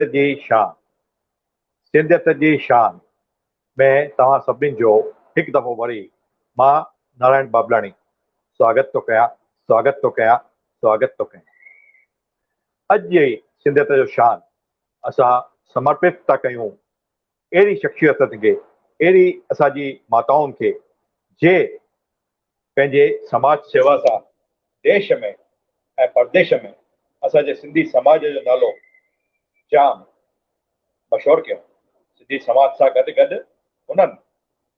جي شان، سنڌيت جي شان ۾ توهان سڀني جو هڪ دفعو وري مان نارائڻ بابلاڻي سواگت ٿو ڪيان، سواگت ٿو ڪيان، سواگت ٿو ڪيان. اڄ جي سنڌيت جو شان اسان سمرپت ٿا ڪيون اهڙي شخصيتن کي، اهڙي اسان جي ماتائن کي جي پنهنجي سماج سيوا سان ديش ۾ ۽ پرديش ۾ اسان جي سنڌي سماج جو نالو جام مشهور ڪيو. سنڌي سماج سان گڏ گڏ هنن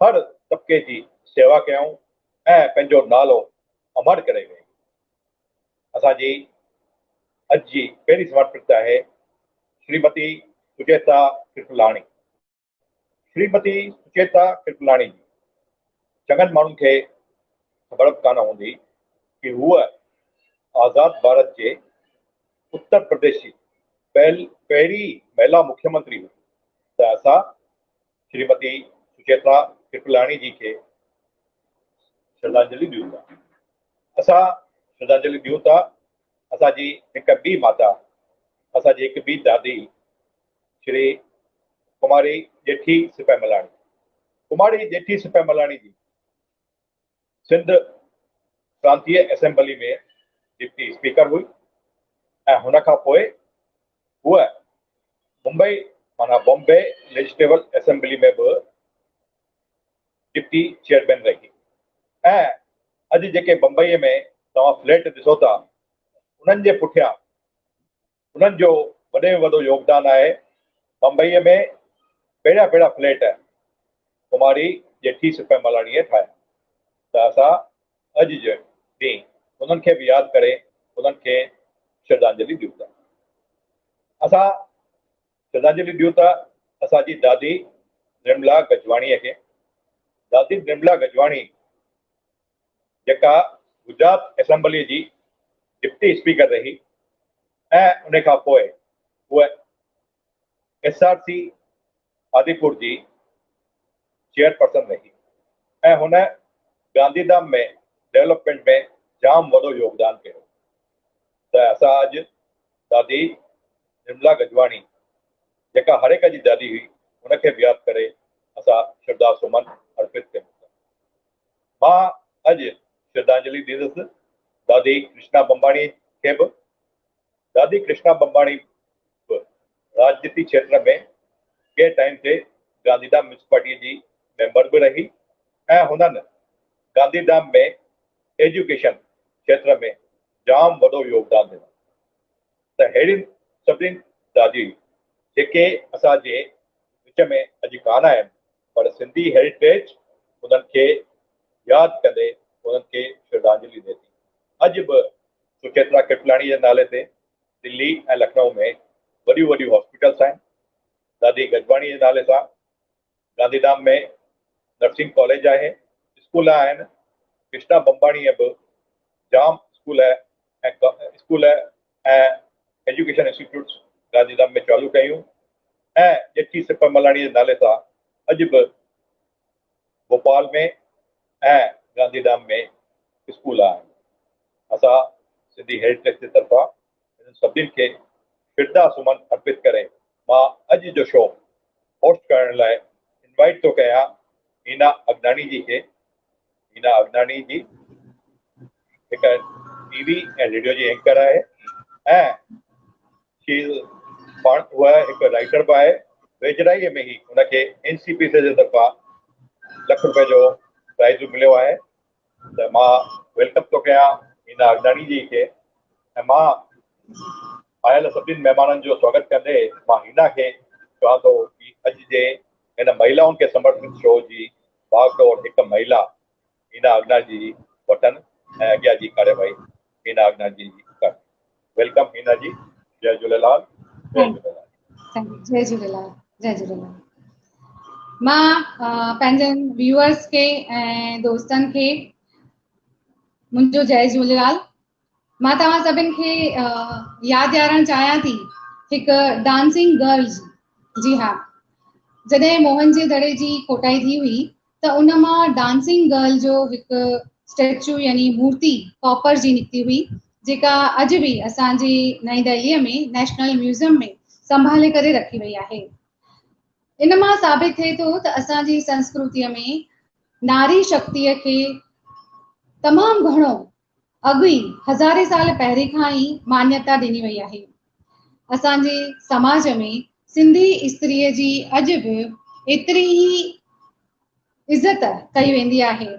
هر طبقي جي سيوا ڪيائون ۽ پنهنجو نالو امر ڪري ويئي. اسان جي اڄ جي پهرين سمرپت آهي شريمتي سچيتا ڪرپلاڻي. شريمتي سچيتا ڪرپلاڻي جي چڱن ماڻهن کي خبر به ڪانه هوندي ڪي هوء آزاد ڀارت جي اتر پرديش جي پهرين مهلا مکيه منتري هئي ته اسان شريمتي سچيتا ڪرپلاڻي جي کي شرڌانجلي ڏيون ٿا. اسان شرڌانجلي ڏيون ٿا اسان جي هڪ ٻي ماتا، اسان جي هڪ ٻي دادي شري ڪماري ڄيٺي سپهملاڻي، ڪماري ڄيٺي سپهملاڻي جي سنڌ پرانتيه اسيمبلي ۾ ڊپٽي اسپيڪر هئي ۽ هن کان پوء هوء ممبئي معنيٰ بامبي ليجسليٽو اسيمبلي ۾ به ڊپٽي چيئرمين رهي ۽ اڄ جيڪي بمبئي ۾ توهان فليٽ ڏسو ٿا انهن جي پٺيان انهن جو وڏي ۾ وڏو يوگدان آهي. بمبئيء ۾ پهريان پهريان فليٽ ڪماري ڄيٺي سپهملاڻيء ٺاهيا ته اسان اڄ جي ڏينهن انهن کي به ياد ڪري انهن کي شرڌانجلي ڏيون ٿا. اسان شرڌانجلي ڏيون ٿا اسان جي دادي نرملا گجواڻيء کي. دادي نرملا گجواڻي جيڪا گجرات اسيمبليء جي ڊپٽي اسپيڪر رهي ۽ ان کان پوء هوء ايس آر سي آديپور جي چيئرپرسن رهي ۽ هن گانڌيڌام ۾ ڊولپمينٽ ۾ جام وڏو يوگدان ڪيو ته اسان اڄ دادي نرملا گجواڻي جيڪا هر هڪ جي دادي هئي ان کي به ياد ڪري اسان شرڌا سمن ارپت ڪيون ٿا. مان اڄ شرڌانجلي ڏيندس دادي ڪرشنا بمباڻي کي به. دادي ڪرشنا بمباڻي به راڄنيتي کيتر ۾ ڪنهن ٽائيم تي گانڌيڌام ميونسپالٽيء جي ميمبر به رهي ۽ هنن گانڌيڌام ۾ ايجوڪيشن کيتر ۾ جام وڏو يوگدان ڏنو ته ههڙين سڀني دادين جيڪي اسان جي وچ ۾ اڄ ڪانه آهن پر سنڌي هيريٽيج انهن کي ياد ڪندي انهن کي شرڌانجلي ڏئي ٿي. اڄ به سچيترا ڪرپلاڻي جي نالي تي دلي ۽ لکنؤ ۾ وڏيون وڏيون هاسپيٽلس آهن. دادي گجواڻي جي نالي سان گانڌيڌام ۾ نرسنگ ڪاليج آهي، اسڪول آهن. ڪرشنا بمباڻيء به جام school ۽ school ۽ education institutes Gandhidham ۾ چالو ڪيون ۽ ڄٺي سپرملاڻي جي نالي سان اڄ به ڀوپال ۾ ۽ گانڌيڌام ۾ اسڪول آهن. اسان سنڌي هيريٽيج جي طرفان انهن سڀني کي شرڌا سمن ارپت ڪري مان اڄ جو شو هوسٽ ڪرڻ لاء انوائيٽ ٿو ڪيان هينا اگناڻي جي کي. هينا اگناڻي جي هڪ ٽي وي ۽ ريڊيو جي اينڪر آهي ۽ شي پاڻ هوء هڪ رائيٽر به آهي. ويجهڙائيء ۾ ئي هن کي اين سي پي سي جي طرفان لک روپيه جو پرائز به مليو آهي ته مان welcome ٿو ڪيان هينا اگناڻي جي کي ۽ مان آيل سڀني مهمانن جو سواگت ڪندي مان هينا کي چوان ٿو ڪي اڄ جي هن مهيلائن کي سمرپت شو جي باغ ڊور هڪ مهيلا هينا اگناجي جي وٽن ۽ اڳيان جي ڪارروائي هينا اگناجي جي ڪن. Welcome Hina جي جئي جهوليلال جئي جهوليلال. جئي جهوليلال جئي جهوليلال. مان پنهنجن ويوئرس کي ۽ دوستن کي منهنجو جئي جهوليلال. مان توهان سڀن کي ياد ڏيارڻ چاهيان ٿي هڪ ڊانسنگ گرل جي. جي ها، جڏهن موهن جي دڙي جي کوٽائي ٿي هئي ته ان مان ڊانسنگ گرل جو هڪ اسٽيچو يعني مورتي ڪاپر جي نڪتي هئي، جيڪا اڄ به اسان جي نئين دهليء ۾ نيشنل ميوزيم ۾ سنڀالي ڪري رکي وئي آهي. ان مان ثابت ٿئي ٿو ته اسان جي سنسڪرتيء ۾ ناري شڪتيء کي تمام گهڻو اڳ ئي هزارين سال پهرين کان ئي مانيتا ڏني وئي آهي. اسان جي سماج ۾ سنڌي استريء جي اڄ به ايتري ئي عزت ڪئي ويندي آهي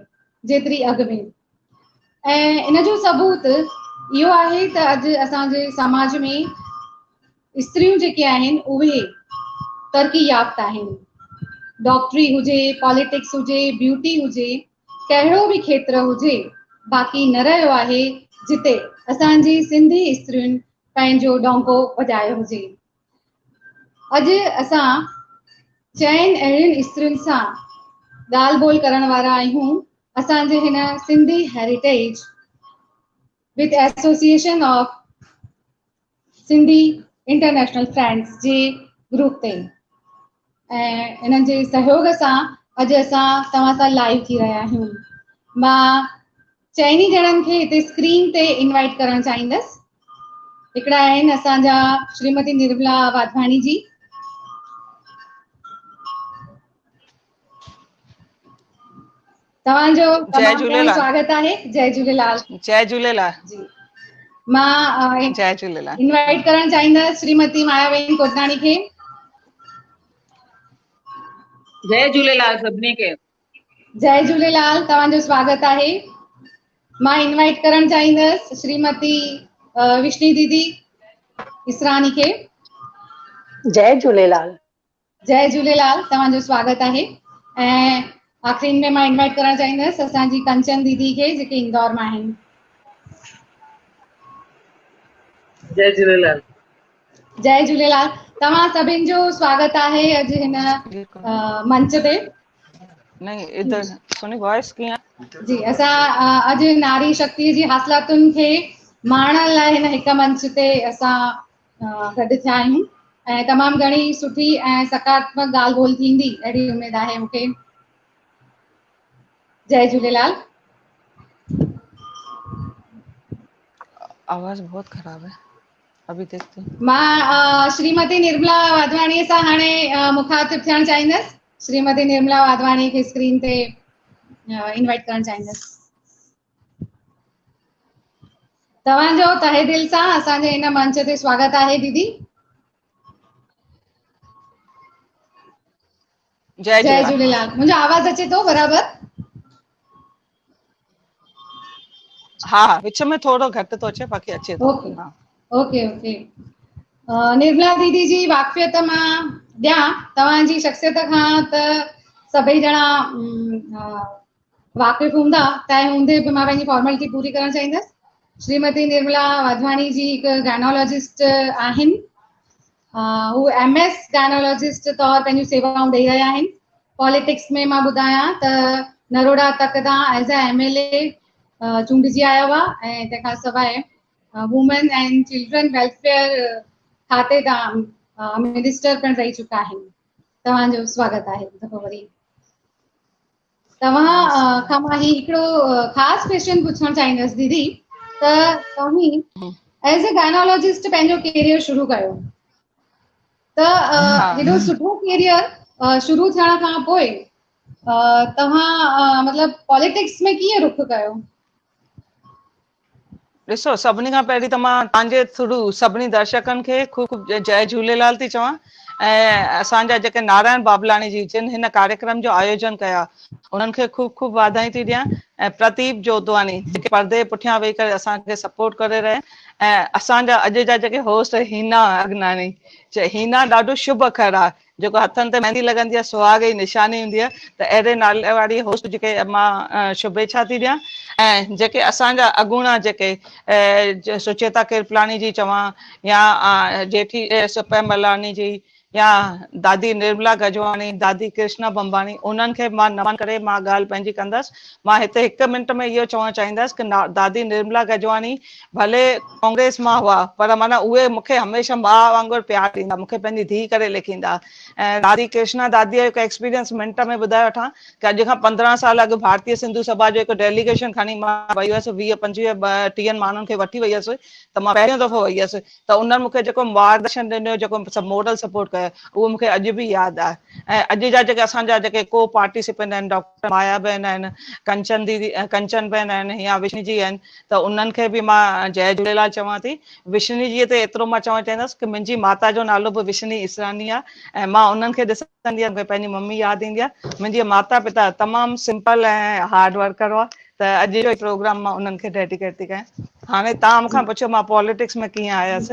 جيتري اڳ ۾، ۽ ان جو ثبوت اهو آهي ته اڄ اسان جي سماج ۾ استريون جيڪي آهن اهي ترقي يافته آهن. ڊاڪٽري هجي، پاليٽڪس هجي، بيوٽي هجي، ڪهڙو به کيتر هجي باقي نه رهيو آهي جتي اسان جي سنڌي استرين پنهنجو ڏونڪو وڄايو هجي. اڄ اسان چئن اهڙين استرين سان ڳالهه ٻولهه ڪرڻ وارا آهيون. اسان جي هن Sindhi heritage with association of Sindhi international friends جي گروپ تي ۽ انهن جي سهيوگ سان اڄ اسان توهان سان لائيو ٿي رهيا آهيون. مان چئني ڄڻن کي هتي اسڪرين تي انوائيٽ ڪرڻ چاهيندس. هڪڙا آهن اسان جا شريمتي نرملا واڌواڻي جي. توهان جو جئي جهوليلال. سواگت آهي. جئي جهوليلال. جئي جهوليلال. جي مان جئي جهوليلال. انوائيٽ ڪرڻ چاهيندس شريمتي ماياوين ڪوٽناڻي کي. جئي جهوليلال سڀني کي. جئي جهوليلال، توهان جو سواگت آهي. مان انوائيٽ ڪرڻ چاهيندس شريمتي وشني ديدي اسراني کي. جئي جهوليلال. جئي جهوليلال، توهان جو سواگت آهي. ۽ آخرين ۾ مان انوائيٽ ڪرڻ چاهيندس اسان جي ڪنچن ديدي کي جيڪي اندور مان آهن. جئي جهوليلال. جئي جهوليلال، توهان سڀن جو سواگت آهي اڄ هن منچ تي. نہیں ادھر سوني وائس ڪيئن؟ جي اسان اڄ ناري شڪتي جي حاصلاتن کي ماڻڻ لاء هن هڪ منچ تي اسان گڏ ٿيا آهيون ۽ تمام گهڻي سٺي ۽ سڪاراتمڪ ڳالهه ٻولهه ٿيندي اهڙي اميد آهي مون کي. جئي جهوليلال. آواز بهت خراب هي ابي ديکتي. مان شريمتي نرملا واڌواڻي سان هاڻي مخاطب ٿيڻ چاهيندس. شريمتي نرملا واڌواڻي کي اسڪرين تي انوائيٽ ڪرڻ چاهيندس. توهان جو تهه دل سان اسان جي هن منچ تي سواگت آهي ديدي. جئي جئي جهوليلال. منهنجو آواز اچي ٿو برابر؟ ها ها، وچ ۾ ٿورو گهٽ ٿو اچي، باقي اچي ٿو. Okay okay okay. نرملا ديدي جي واقفيت مان ڏيان، توهان جي شخصيت کان ته سڀئي ڄڻا واقف هوندا، تنهن هوندي به مان پنهنجي فارملٽي پوري ڪرڻ چاهيندس. شريمتي نرملا واڌواڻي جي هڪ گائنالاجسٽ آهن. هو ايم ايس گائنالاجسٽ طور پنهنجون سيوائون ڏئي رهيا آهن. پاليٽڪس ۾ مان ٻڌايان ته نروڙا تڪ تان ايز اي ايم ايل اي چونڊجي آيا هئا ۽ تنهن کان سواء وومين اينڊ چلڊرن ويلفيئر کاتي تان منسٽر پڻ رهي چڪا آهن. توهان جو سواگت آهي هڪ دفعو وري. توهان کان مان هي هڪڙو خاص ڪويشچن پڇڻ چاهيندس ديدي ته توهين ايز اي گائنالاجسٽ پنهنجو ڪيريئر شروع ڪيو ته هيڏو سٺو ڪيريئر شروع ٿيڻ کان پوء توهان مطلب پاليٽڪس ۾ ڪيئن رخ ڪيو؟ ڏسو سڀني کان پهرين ته مان توهان جي ٿرو سڀني درشڪن کي خوب خوب جئي جهوليلال ٿي چوان ۽ اسان جا جيڪي نارائڻ بابلاڻي جي جن هن ڪاريڪرم جو آيوجن ڪيا انهن کي خوب خوب واڌايون ٿي ڏيان ۽ پرديپ جوڌواڻي جيڪي پردي پٺيان ويهي ڪري اسان کي سپورٽ ڪري رهيا ۽ اسان جا اڄ جا جيڪي هوسٽ هينا اگناڻي هينا ڏاڍو شڀ اکر آهي جيڪو هٿن تي مهندي لڳندي آهي سهاڳ جي نشاني هوندي آهي ته اهڙي نالي واري هوسٽ جيڪي مان شڀيڇا ٿي ڏيان ۽ جيڪي اسان جا اڳوڻا جيڪي سچيتا ڪرپلاڻي جي چوان يا جيٺي سپهه ملاڻي جي يا دادي نرملا گجواڻي، دادي ڪرشنا بمباڻي انهن کي مان نمن ڪري مان ڳالهه پنهنجي ڪندس. مان هتي هڪ منٽ ۾ اهو چوڻ چاهيندس ڪه دادي نرملا گجواڻي ڀلي ڪانگريس مان هئا پر معنيٰ اهي مون کي هميشه ماء وانگر پيار ڏيندا مون کي پنهنجي ڌيء ڪري ليکيندا ۽ دادي ڪرشنا داديء جو هڪ ايڪسپيرينس منٽ ۾ ٻڌائي وٺان ڪه اڄ کان 15 سال اڳ ڀارتيه سنڌو سڀا جو هڪ ڊيليگيشن کڻي مان وئي هيس 20 25 ٽيهن ماڻهن کي وٺي وئي هيس ته مان پهريون دفعو وئي هيس ته انهن مون کي جيڪو مارگدرشن ڏنو جيڪو سڀ مورل سپورٽ ڪيو اهو مون کي اڄ به ياد آهي ۽ اڄ جا جيڪي اسان جا جيڪي ڪو پارٽيسپنٽ آهن ڊاڪٽر مايا بهن آهن ڪنچن ديدي ڪنچن بهن آهن يا وشني جي آهن ته انهن کي به مان جئي جهوليلال چوان ٿي. وشني جي تي ايترو مان چوڻ چاهيندس ڪه منهنجي ماتا جو نالو به وشني اسراني آهي ۽ مان انهن کي ڏسندي آهيان مون کي پنهنجي ممي ياد ايندي آهي. منهنجي ماتا پتا تمام سمپل ۽ هارڊ ورڪر هئا ته اڄ جو پروگرام مان انهن کي ڊيڊيڪيٽ ٿي ڪيان. هاڻي توهان مون کان پڇيو مان پاليٽڪس ۾ ڪيئن آيس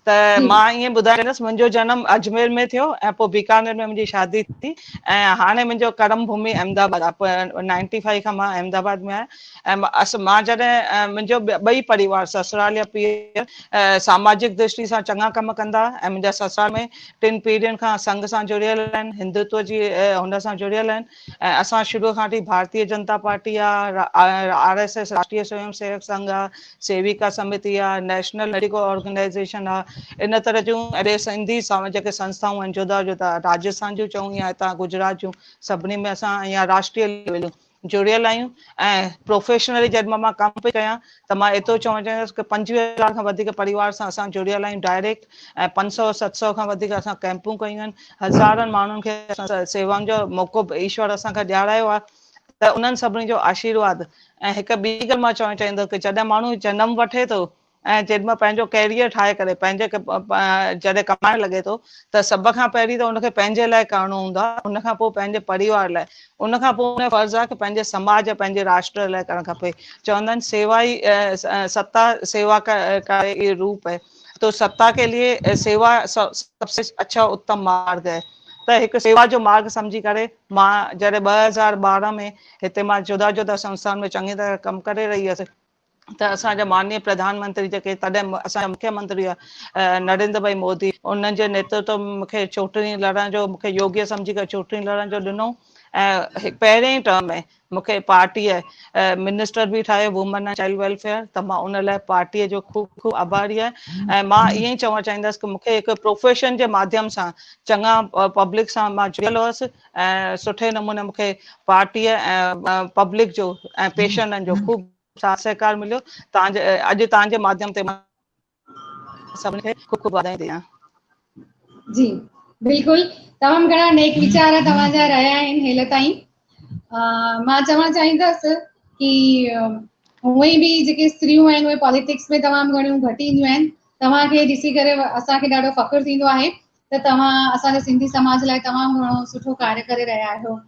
ته مان ائين ٻڌائيندس منهنجو جنم اجمير ۾ ٿيو ۽ پوء بيڪانير ۾ منهنجي شادي ٿي ۽ هاڻي منهنجو ڪرم ڀومي احمد آباد آهي. نائنٽي فائيو کان مان احمد آباد ۾ آهيان ۽ مان جڏهن منهنجو ٻئي پريوار سسرال يا پيئر ساماجڪ درشٽي سان چڱا ڪم ڪندا ۽ منهنجا سسرال ۾ ٽن پيڙهين کان سنگهه سان جڙيل آهن هندوتو جي هن سان جڙيل آهن ۽ اسان شروع کان وٺي ڀارتيه جنتا پارٽي آ، آر ايس ايس راشٽريه سويم سيوڪ سنگهه آ، سيويڪا سمتي آ، نيشنل ميڊيڪو آرگنائيزيشن آ، ان طرح جون اهڙي سنڌي جيڪي سنسٿائون آهن جدا جدا راجسٿان جون چئون يا هتان گجرات جون سڀني ۾ اسان يا راشٽريه ليول جون جڙيل آهيون ۽ پروفيشنلي جڏهن مان ڪم پئي ڪيان ته مان ايترو چوڻ چاهيندس ڪه 25 هزار کان وڌيڪ پريوار سان اسان جڙيل آهيون ڊائريڪٽ ۽ 500 700 کان وڌيڪ اسان ڪئمپون ڪيون آهن هزارن ماڻهن کي اسان سيوائن جو موقعو به ايشور اسان کي ڏيارايو آهي ته انهن سڀني جو آشيرواد ۽ هڪ ٻي ڳالهه مان چوڻ چاهيندس ڪه جڏهن ماڻهو جنم وٺي ٿو ۽ جيڏي مهل پنهنجو ڪيريئر ٺاهي ڪري پنهنجي جڏهن ڪمائڻ لڳي ٿو ته سڀ کان پهرين ته ان کي پنهنجي لاء ڪرڻو هوندو آهي ان کان پوء پنهنجي پريوار لاء ان کان پوء ان جو فرض آهي ڪه پنهنجي سماج پنهنجي راشٽر لاء ڪرڻ کپي چوندا آهن سيوا ئي ستا سيوا کا ئي روپ هي تو ستا ڪي لئي سيوا سب سي اڇا اتم مارگ هي ته هڪ سيوا جو مارگ سمجهي ڪري مان جڏهن 2012 ۾ هتي مان جدا جدا سنسٿائن ۾ چڱي طرح ڪم ڪري رهي هيس ته اسان جا ماننيه پرڌان منتري جيڪي تڏهن اسان جا مکيه منتري هئا نريندر ڀائي مودي انهن جي نيترتو ۾ مون کي چوٽڻي لڙڻ جو مون کي يوگيه سمجهي ڪري چوٽڻي لڙڻ جو ڏنو ۽ پهرين ئي ٽرم ۾ مون کي پارٽيء منسٽر به ٺاهيو وومن ۽ چائلڊ ويلفيئر ته مان ان لاء پارٽيء جو خوب خوب آڀاري آهيان ۽ مان ائين ئي چوڻ چاهيندس ته مون کي هڪ پروفيشن جي ماڌيم سان چڱا پبلڪ سان مان جڙيل هئس ۽ سٺي نموني مون کي پارٽيء ۽ پبلڪ جو ۽ پيشنٽن جو خوب ساٿ سهڪار مليو تان جي اڄ تان جي ماڌيم تي مان سڀني کي خوب خوب واڌايون ڏيان. جي بلڪل تمام گهڻا نيڪ ويچار توهان جا رهيا آهن هيل تائين مان چوڻ چاهيندس ڪي هونئن ئي به جيڪي استريون آهن اهي پاليٽڪس ۾ تمام گهڻيون گهٽ اينديون آهن توهان کي ڏسي ڪري اسان کي ڏاڍو فخر ٿيندو آهي ته توهان اسان جي سنڌي سماج لاء تمام گهڻو سٺو ڪاريه ڪري رهيا آهيو.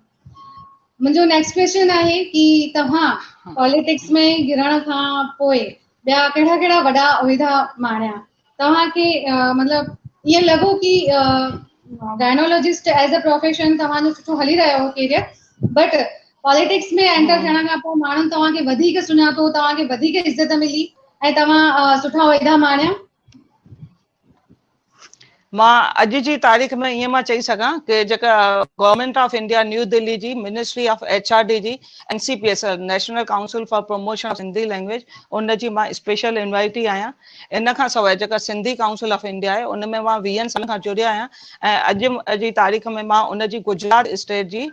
منهنجو نيڪسٽ ڪويشچن آهي ڪي توهان پاليٽڪس ۾ گهرڻ کان پوء ٻيا ڪهڙا ڪهڙا وڏا عهدا ماڻيا؟ توهان کي مطلب ائين لڳو ڪي گائنولاجسٽ ايز ا پروفيشن توهان جو سٺو هلي رهيو هو ڪيريئر بٽ پاليٽڪس ۾ اينٽر ٿيڻ کان پوء ماڻهن توهان کي وڌيڪ سڃاتو، توهان کي وڌيڪ عزت ملي ۽ توهان سٺا عهدا ماڻيا؟ مان اڄ جي تاريخ ۾ ائين مان چئي سگهان ڪي جيڪا government of India new Delhi جي ministry of H R D جي N C P S L national council for promotion of Sindhi language ان جي مان اسپيشل انوائٽي آهيان ان کان سواء جيڪا سنڌي ڪائونسل آف انڊيا آهي ان ۾ مان ويهن سالن کان جڙيل آهيان ۽ اڄ جي تاريخ ۾ مان ان جي گجرات اسٽيٽ جي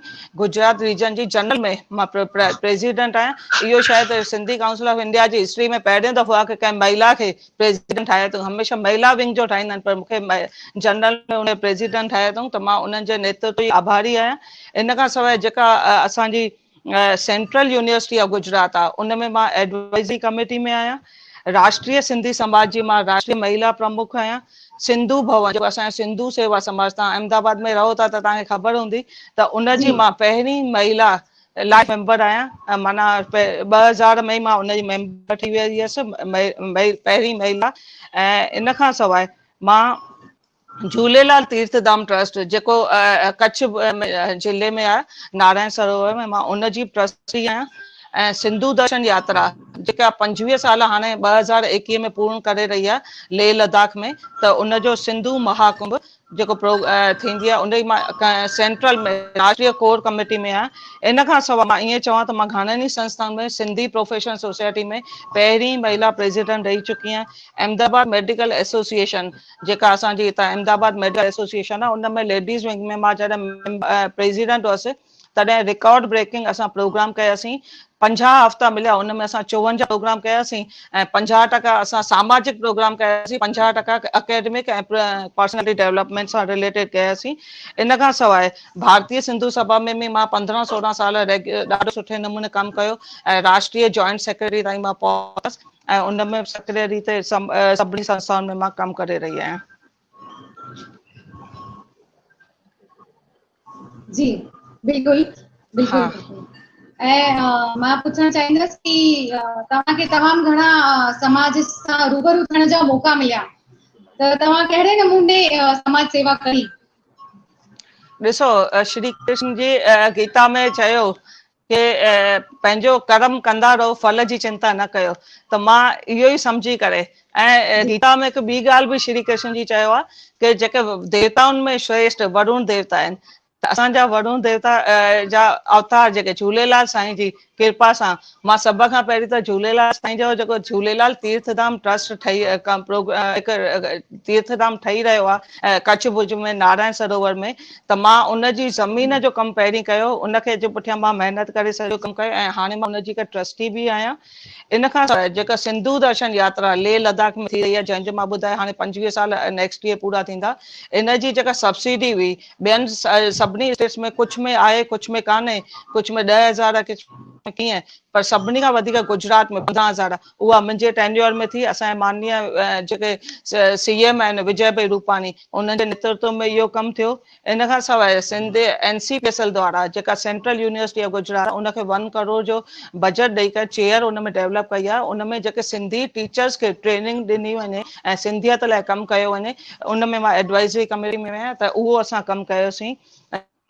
گجرات ريجن جي جنرل ۾ مان پريزيڊنٽ آهيان اهو شايد سنڌي ڪائونسل آف انڊيا جي هسٽري ۾ پهريون دفعو آهي ڪي ڪنهن مهيلا کي پريزيڊنٽ ٺاهيو اٿئون هميشه مهيلا ونگ جو ٺاهيندا آهن پر مون کي جنرل ۾ ان پريزيڊنٽ ٺاهيو اٿئون ته مان انهن جي نيترتو جي آڀاري آهيان ان کان سواء جيڪا اسان جي سينٽرل يونيورسٽي آف گجرات آهي ان ۾ مان ايڊوائزري ڪميٽي ۾ آهيان راشٽريه سنڌي سماج جي مان راشٽريه مهيلا پرمک آهيان سنڌو ڀون جيڪو اسان جو سنڌو سيوا سماج تان احمد آباد ۾ رهو ٿا ته توهان کي خبر هوندي ته ان جي مان پهرين مهيلا لائف ميمبر آهيان معنيٰ 2000 ۾ ئي مان ان جي ميمبر ٿي وئي هيس پهرين مهيلا ۽ ان کان سواء مان جهوليلال تيرٿ ڌام ٽرسٽ جيڪو ڪڇ ضلعي ۾ آهي نارائڻ سروور ۾ مان ان جي ٽرسٽي آهيان ۽ سنڌو درشن ياترا جيڪا 25 سال هاڻي 2021 ۾ پورڻ ڪري رهي آهي ليهه لداخ ۾ ته ان جو سنڌو مهاڪنڀ جيڪو پرو ٿيندي آهي ان جي مان سينٽرل ۾ راشٽريه ڪور ڪميٽي ۾ آهيان. ان کان سواء مان ائين چوان ته مان گهڻن ئي سنسٿائن ۾ سنڌي پروفيشنل سوسائٽي ۾ پهرين مهيلا پريزيڊنٽ رهي چڪي آهيان. احمد آباد ميڊيڪل ايسوسيئيشن جيڪا اسان جي هتان احمد آباد ميڊيڪل ايسوسيئيشن آهي ان ۾ ليڊيز ونگ ۾ مان جڏهن پريزيڊنٽ هئس تڏهن رڪارڊ بريڪنگ اسان پروگرام ڪياسين، 50 هفتا مليا ان ۾ اسان 54 پروگرام ڪياسين ۽ 50 ٽڪا اسان ساماجڪ پروگرام ڪياسين، 50 ٽڪا اڪيڊمڪ ۽ پرسنالٽي ڊولپمينٽ سان رليٽيڊ ڪياسين. ان کان سواء ڀارتيه سنڌو سڀا ۾ به مان 15 16 سال ڏاڍو سٺي نموني ڪم ڪيو ۽ راشٽريه جوائنٽ سيڪريٽري تائين مان پهتس ۽ ان ۾ سڪريه ريت سڀني سنسٿائن ۾ مان ڪم ڪري رهي آهيان. جي بلڪل بلڪل ۽ مان پڇڻ چاهيندس ڪي توهان کي تمام گهڻا سماج سان روبرو ٿيڻ جا موقعا مليا ته توهان ڪهڙي نموني سماج سيوا ڪئي؟ ڏسو شري ڪرشن جي گيتا ۾ چيو ڪي پنهنجو ڪرم ڪندا رهو ڦل جي چنتا نه ڪيو ته مان اهو ئي سمجهي ڪري ۽ گيتا ۾ هڪ ٻي ڳالهه به شري ڪرشن جي چيو آهي ڪي جيڪي ديوتائن ۾ شريشٽ ورون ديوتا آهن ته اسان جا ورون ديوتا جا اوتار جيڪي جهوليلال سائين جي ڪرپا سان مان سڀ کان پهرين ته جهوليلال سائين جو جيڪو جهوليلال تيرٿ ڌام ٽرسٽ ٺهي هڪ تيرٿ ڌام ٺهي رهيو آهي ڪڇ ڀڄ ۾ نارائڻ سروور ۾ ته مان ان جي زمين جو ڪم پهرين ڪيو، ان کي جي پٺيان مان محنت ڪري سڄو ڪم ڪيو ۽ هاڻي مان ان جي هڪ ٽرسٽي به آهيان. ان کان سواء جيڪا سنڌو درشن ياترا ليهه لداخ ۾ ٿي رهي آهي جنهن جو مان ٻڌايو هاڻي 25 سال نيڪسٽ ييئر پورا ٿيندا، ان جي جيڪا سبسڊي هئي ٻين سڀني اسٽيٽس ۾ ڪجهه ۾ آهي ڪجهه ۾ ڪانهي، ڪجهه ۾ 10,000 ڪجهه ۾ ڪيئن پر سڀني کان وڌيڪ گجرات ۾ 15,000 اها منهنجي ٽينيور ۾ ٿي، اسان جي ماننيه جيڪي سي ايم آهن وجي ڀائي روپاڻي انهن جي نيترتو ۾ اهو ڪم ٿيو. ان کان سواء Sindh N C P S L دوارا جيڪا سينٽرل يونيورسٽي آف گجرات ان کي ون ڪروڙ جو بجيٽ ڏئي ڪري چيئر ان ۾ ڊيولپ ڪئي آهي ان ۾ جيڪي سنڌي ٽيچرز کي ٽريننگ ڏني وڃي ۽ سنڌيت لاء ڪم ڪيو وڃي ان ۾ مان ايڊوائزري ڪميٽي ۾ آهيان ته اهو اسان ڪم ڪيوسين.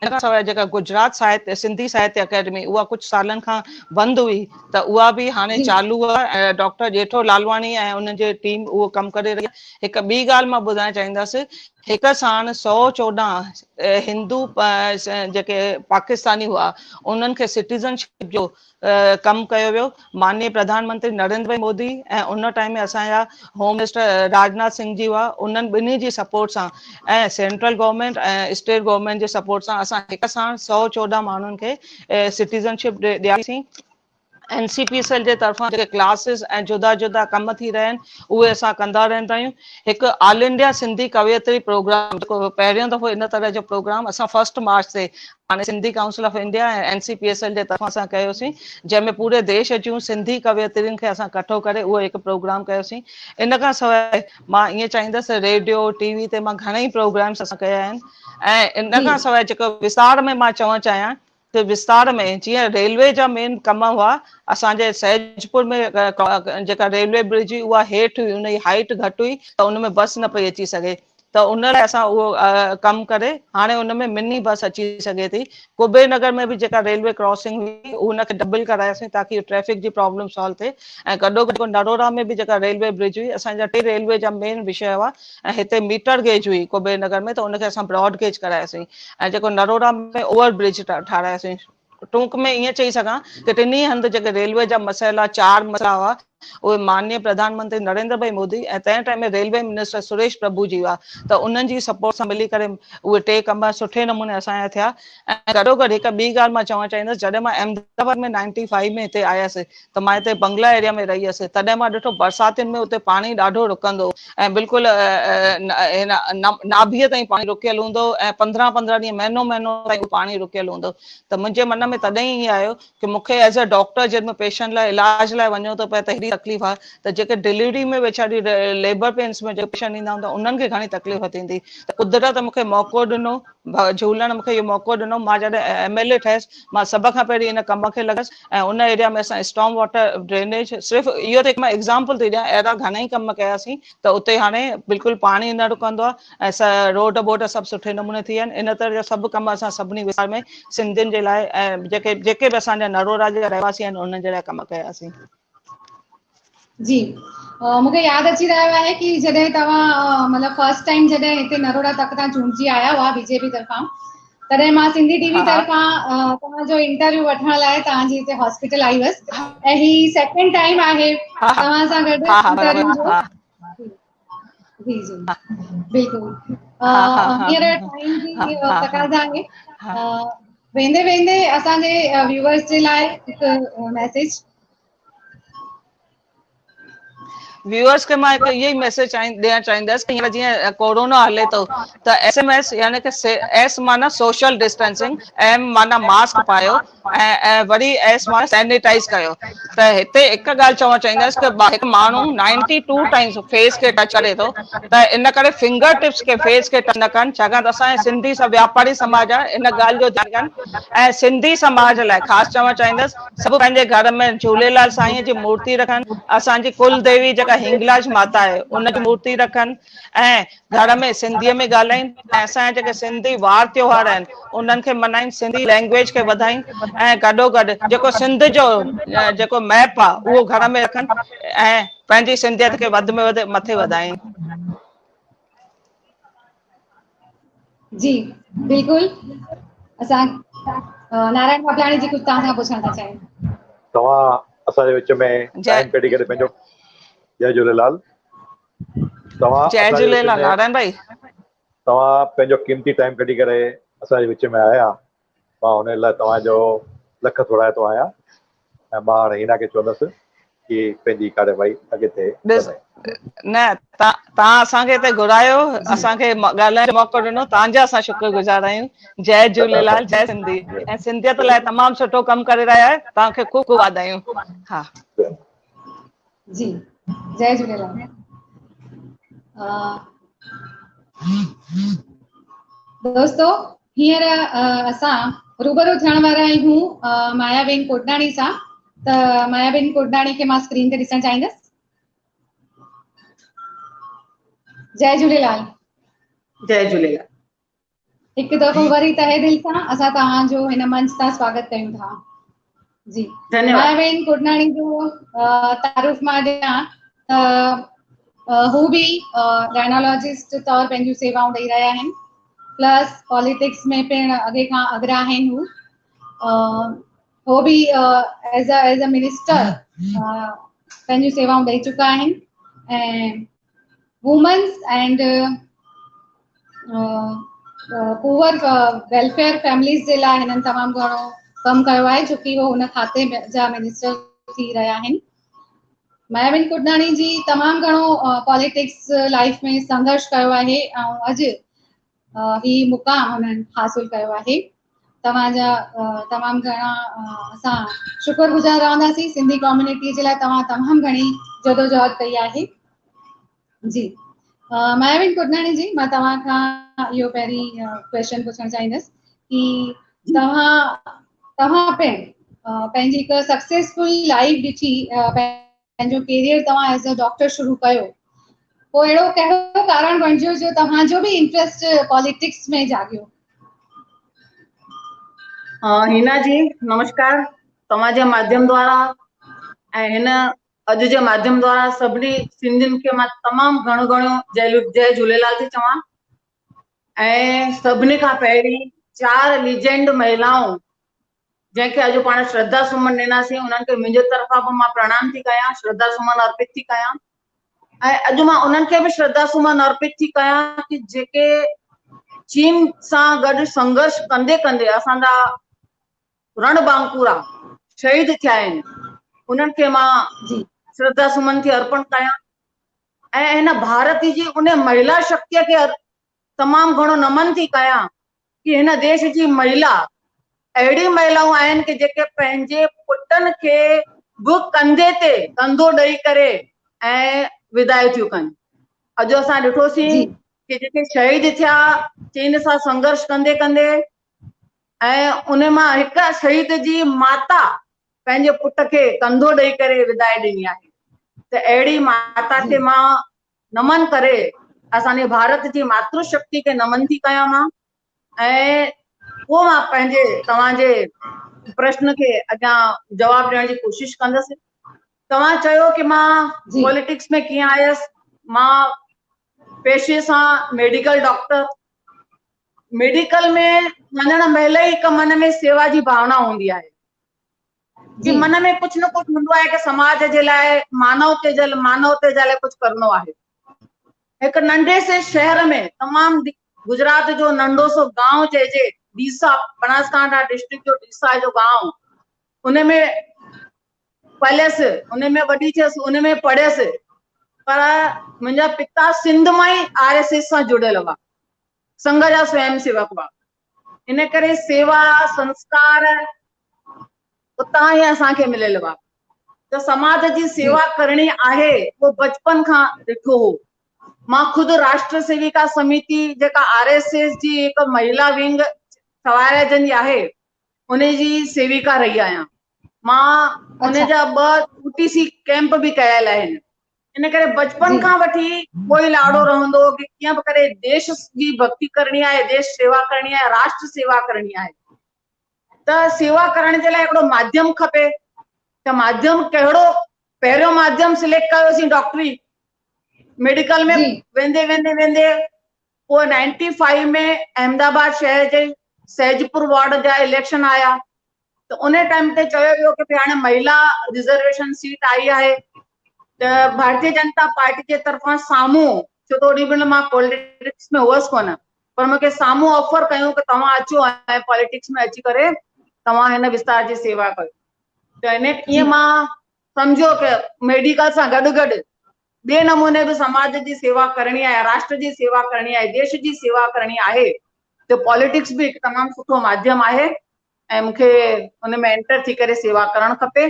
ان کان سواء جيڪا گجرات ساهتيه سنڌي ساهتيه اڪيڊمي اها ڪجهه سالن کان بند هئي ته اها به هاڻي چالو آهي ۽ ڊاڪٽر ڄيٺو لالواڻي ۽ انهن جي ٽيم اهو ڪم ڪري رهي آهي. هڪ ٻي ڳالهه مان ٻڌائڻ چاهيندس هڪ ساڻ 114 هندو جيڪي پاڪستاني هئا انهن کي سٽيزن شپ جو ڪم ڪيو ويو ماننيه پرڌان منتري نريندر ڀائي مودي ۽ ان ٽائيم ۾ اسان جا هوم منسٽر راجناٿ سنگهه جي هئا انهن ٻنهي جي سپورٽ سان ۽ سينٽرل گورنمينٽ ۽ اسٽيٽ گورنمينٽ جي سپورٽ سان اسان هڪ ساڻ 114 ماڻهن کي سٽيزن شپ ڏياريسين. اين سي پي سيل جي طرفان جيڪي ڪلاسز ۽ جدا جدا ڪم ٿي رهيا آهن اهي اسان ڪندا رهندا آهيون. هڪ آل انڊيا سنڌي ڪويتري پروگرام جيڪو پهريون دفعو ان طرح جو پروگرام اسان فرسٽ مارچ تي هاڻي Sindhi council of India ۽ N C P S L جي طرفان اسان ڪيوسين جنهن ۾ پوري ديش جون سنڌي ڪويترين کي اسان ڪٺو ڪري اهو هڪ پروگرام ڪيوسين. ان کان سواء مان ائين چاهيندس ريڊيو ٽي وي تي مان گهڻئي پروگرامس اسان ڪيا آهن ۽ ان کان سواء جيڪو وستار ۾ مان چوڻ چاهيان ته وستار ۾ جيئن ريلوي جا مين ڪم هئا اسان جي سهجپور ۾ جيڪا ريلوي برج هئي اها هيٺ هئي ان جي هائيٽ گهٽ هئي ته ان ۾ بس نه پئي اچي سگهي ته ان لاء اسان اهو ڪم ڪري هاڻي ان ۾ مني بس اچي سگهي ٿي ڪبير نگر ۾ به جيڪا ريلوي ڪراسنگ هئي ان کي ڊبل ڪراياسين تاڪي ٽريفڪ جي پرابلم سالو ٿئي ۽ گڏو گڏ نروڙا ۾ به جيڪا ريلوي برج هئي اسان جا ٽي ريلوي جا مين وشيه هئا ۽ هتي ميٽر گيج هئي ڪبير نگر ۾ ته ان کي اسان براڊ گيج ڪراياسين ۽ جيڪو نروڙا ۾ اوور برج ٺاراياسين. ٽونڪ ۾ ائين چئي سگهان ته ٽنهي هنڌ جيڪي ريلوي جا مسئلا چار مسئلا هئا اهي ماننيه پرڌان منتري نريندر ڀائي مودي ۽ تنهن time ۾ railway minister Suresh Prabhu ji هئا ته انهن جي سپورٽ سان ملي ڪري اهي ٽي ڪم سٺي نموني اسان جا ٿيا ۽ گڏوگڏ هڪ ٻي ڳالهه مان چوڻ چاهيندس جڏهن مان احمد آباد ۾ نائنٽي فائيو ۾ هتي آيس ته مان هتي بنگلا ايريا ۾ رهي هيس تڏهن مان ڏٺو برساتين ۾ اتي پاڻي ڏاڍو رڪندو هو ۽ بلڪل هن ناڀيء تائين پاڻي رڪيل هوندو هو ۽ پندرهن پندرهن ڏينهن مهينو مهينو تائين اهو پاڻي رڪيل هوندو هو ته منهنجي من ۾ تڏهن ئي ائين آيو ڪي مون کي ايز اي ڊاڪٽر جنهن ۾ پيشنٽ لاء علاج لاء وڃڻو ٿو پئي ته هيڏي تڪليف آهي ته جيڪي ڊليوري ۾ ويچاري ليبر پينس ۾ جيڪي پيشنٽ ايندا هوندا انهن کي گهڻي تڪليف ٿيندي ته قدرت مون کي موقعو ڏنو جهولڻ مون کي اهو موقعو ڏنو، مان جڏهن ايم ايل اي ٺهيس، مان سڀ کان پهرين ان ڪم کي لڳس ۽ ان ايريا ۾ اسان اسٽارم واٽر ڊرينيج صرف اهو ته هڪ مان ايگزامپل ٿي ڏيان اهڙا گهڻا ئي ڪم ڪياسين ته اتي هاڻي بلڪل پاڻي نه رڪندو آهي ۽ روڊ ٻوڊ سڀ سٺي نموني ٿي ويا آهن ان طرح جا سڀ ڪم اسان سڀني وستار ۾ سنڌين جي لاء ۽ جيڪي جيڪي به اسان جا نروڙا جا رهواسي آهن انهن جي لاء ڪم ڪياسين. جي مون کي ياد اچي رهيو آهي ڪي جڏهن توهان مطلب فرسٽ ٽائيم جڏهن هتي نروڙا تڪ تان چونڊجي آيا هئا بي جي پي طرفان تڏهن مان سنڌي ٽي وي طرفان توهان جو انٽرويو وٺڻ لاء توهان جي هتي هاسپيٽل آئي هئس ۽ هي سيڪنڊ ٽائيم آهي توهان سان گڏ انٽرويو جو. جي جي بلڪل، هينئر ٽائيم جي تقاضا آهي. ويندي ويندي اسان جي ويوئرز جي لاء هڪ ميسيج. ويوئرز کي مان هڪ اهو ئي ميسيج ڏيڻ چاهيندس ته هينئر جيئن ڪورونا هلي ٿو ته ايس ايم ايس يعني ڪه ايس معنيٰ سوشل ڊسٽنسنگ، ايم معنيٰ ماسڪ پايو ۽ وري ايس معنيٰ سينيٽائز ڪيو. ته هتي هڪ ڳالهه چوڻ چاهيندس ته هڪ ماڻهو نائنٽي ٽو ٽائمز فيس کي ٽچ ڪري ٿو ته ان ڪري فنگر ٽپس کي فيس کي ٽچ نه ڪن، ڇاڪاڻ ته اسان جي سنڌي سڀ واپاري سماج آهي، ان ڳالهه جو ڌيان ڪن. ۽ سنڌي سماج لاء خاص چوڻ چاهيندس سڀ پنهنجي گهر ۾ جهوليلال سائينء جي مورتي رکن، اسان جي ڪل ديوي جيڪا هنگلاج ماتا آهي ان جي مورتي رکن ۽ گهر ۾ سنڌيء ۾ ڳالهائين ۽ اسان جا جيڪي سنڌي وار تيوهار آهن انهن کي ملهائين، سنڌي لينگويج کي وڌائين ۽ گڏوگڏ جيڪو سنڌ جو جيڪو ميپ آهي اهو گهر ۾ رکن ۽ پنهنجي سنڌيت کي وڌ ۾ وڌ مٿي وڌائين. جي بلڪل، اسان نارائڻ بابلاڻي جي ڪجهه توهان کان پڇڻ ٿا چاهيون. توهان اسان جي وچ ۾ ٽائيم ڪڍي ڪري پنهنجو، جئي جهوليلال، توهان جئي جهوليلال نارائڻ ڀائي، توهان پنهنجو قيمتي ٽائيم ڪڍي ڪري اسان جي وچ ۾ آيا، مان ان لاء توهان جو لک ٿورائتو آهيان ۽ مان هاڻي هينا کي چوندس ڪي پنهنجي ڪارروائي اڳتي ڏس وڌائي. نه توهان اسان کي هتي گهرايو، اسان کي ڳالهائڻ جو موقعو ڏنو، توهان جا اسان شڪر گذار آهيون. جئي جهوليلال، جئي سنڌي ۽ سنڌيت لاء تمام سٺو ڪم ڪري رهيا آهيو، توهان کي خوب خوب واڌايون. ها. جي جئي جهوليلال. دوستو هينئر اسان روبرو ٿيڻ وارا آهيون مايا بين ڪوٽناڻي سان، ته مايا بين ڪوٽناڻي کي مان اسڪرين تي ڏسڻ چاهيندس. جئي جهوليلال. جئي جهوليلال. هڪ دفعو وري تهه دل سان اسان توهان جو هن منچ تان سواگت ڪيون ٿا. جي ڌنيواد. مايا بين ڪوٽناڻي جو تعارف مان ڏيان ته هو به گائنالاجسٽ طور پنهنجون سيوائون ڏئي رهيا آهن، پلس پاليٽڪس ۾ پڻ اڳي کان اڳرا آهن. هو به ايز ا منسٽر پنهنجون سيوائون ڏئي چڪا آهن ۽ women's and poor welfare families جي لاء هنن تمام گهڻو ڪم ڪيو آهي، ڇو ڪي هو ان کاتي جا منسٽر ٿي رهيا آهن. مايا بين ڪوٽناڻي جي تمام گهڻو پاليٽڪس لائف ۾ سنگهرش ڪيو آهي ۽ اڄ هي مقام هنن حاصل ڪيو آهي. توهان جا تمام گهڻا اسان شڪر گذار رهنداسين. سنڌي ڪميونٽي جي لاء توهان تمام گهڻي جدوجهد ڪئي آهي. جي مايا بين ڪوٽناڻي جي، مان توهان کان اهو پهرين ڪويشچن پڇڻ چاهيندس ڪي توهان پڻ پنهنجي هڪ سڪسيسفل لائف ڏٺي، پنهنجو ڪيريئر توهان ايز ا ڊاڪٽر شروع ڪيو، پوء اهڙو ڪهڙو ڪارڻ بڻجيو جو توهان جو به انٽرسٽ پاليٽڪس ۾ جاڳيو؟ هينا جي نمشڪار، توهان جي ماڌيم دوارا ۽ هن اڄ جي ماڌيم دوارا سڀني سنڌين کي مان تمام گهڻو گهڻو جئي جهوليلال ٿي چوان ۽ سڀني کان پهرين چار ليجنڊ مهلائون جنهن کي اڄ پاڻ شرڌا سمن ڏناسين انهن کي منهنجي طرفان به مان پرڻام ٿي ڪيان، شرڌا سمن ارپت ٿي ڪيان ۽ اڄ مان انهن کي به شرڌا سمن ارپت ٿي ڪيان ڪي جيڪي چين سان گڏ سنگهرش ڪندي ڪندي اسان جا رڻ بانڪورا شهيد ٿيا آهن انهن کي مان شرڌا سمن ٿي ارپڻ ڪيان ۽ هن ڀارت جي ان مهلا شڪتيء کي تمام گهڻو نمن ٿي ڪيان ڪي هن ديش جي مهلا اهڙي مهلائون آهن ڪي جيڪي پنهنجي پٽن کي به ڪنڌي تي ڪنڌو ڏئي ڪري ۽ ودائي ٿيون ڪن. اڄ اسان ڏٺوسين ڪي جيڪي شهيد ٿيا چين سان سنگهرش ڪندي ڪندي ۽ ان مان هڪ شهيد جي ماتا پنهنجي پٽ کي ڪنڌو ڏئي ڪري ودائي ڏني آهي ته اهڙي ماتا کي مان نمن ڪري اسان جي ڀارت جي ماتر شڪتي کي نمن ٿي ڪيان مان ۽ پوء مان پنهنجي توهان جي پرشن کي اڳيان جواب ڏيڻ جي ڪوشش ڪندس. توهان چيو ڪه مان پوليٽڪس ۾ ڪيئن آيس. مان پيشي سان ميڊيڪل ڊاڪٽر، ميڊيڪل ۾ وڃڻ مهل ئي هڪ من ۾ سيوا جي ڀاونا هوندي آهي ڪه من ۾ ڪجهه نه ڪجهه هوندو آهي ڪه سماج جي لاء، مانوتي جي مانوتي جي لاء ڪجهه ڪرڻو آهي. هڪ ننڍي سي شهر ۾ تمام گجرات جو ننڍو سو گانو چئجي ڊيسا، بناسڪانٺا ڊسٽرڪٽ جو ڊيسا جو گانو، ان ۾ پليس، ان ۾ وڏي ٿيس، ان ۾ پڙهيس، پر منهنجا پتا سنڌ مان ئي آر ايس ايس سان جڙيل هئا، سنگهه جا سويم سيوڪ هئا، ان ڪري سيوا سنسڪار اتان ئي اسان کي مليل هئا ته سماج جي سيوا ڪرڻي آهي، اهو بچپن کان ڏٺو هو. مان خود راشٽر سيويڪا سميتي جيڪا آر ايس ايس جي هڪ مهيلا ونگ سواريجن جي آهي، ان جي سيويڪا رهي آهيان. مان ان جا ٻه او ٽي سي ڪيمپ به ڪيل آهن. ان ڪري بچپن کان وٺي ڪوئي لاڙو رهندو هو ڪي ڪيئن به ڪري ديش جي ڀڪتي ڪرڻي آهي، ديش سيوا ڪرڻي آهي، راشٽر سيوا ڪرڻي آهي. ته سيوا ڪرڻ جي لاء هڪڙو ماڌيم کپي، ته ماڌيم ڪهڙو؟ پهريون ماڌيم سليڪٽ ڪيوسين ڊاڪٽري، ميڊيڪل ۾ ويندي ويندي ويندي پوء نائنٽي فائيو ۾ احمد آباد شهر جي سهجپور وارڊ جا اليڪشن آيا ته ان ٽائيم تي چيو ويو ڪي ڀئي هاڻي مهيلا رزرويشن سيٽ آئي آهي ته ڀارتي جنتا پارٽي جي طرفان سامهون، ڇو ته اوڏي مهل مان پوليٽڪس ۾ هئس ڪونه، پر مون کي سامهون آفر ڪيون ڪي توهان اچو ۽ پوليٽڪس ۾ اچي ڪري توهان هن وستار جي سيوا ڪيو. ته ان ائين مان سمجهيو ڪي ميڊيڪل سان گڏ گڏ ٻئي نموني به سماج جي سيوا ڪرڻي آهي، راشٽر جي سيوا ڪرڻي آهي، ديش جي سيوا ڪرڻي آهي ته پاليٽڪس به هڪ تمام سٺو ماڌيم آهي ۽ مون کي ان ۾ انٽر ٿي ڪري سيوا ڪرڻ کپي.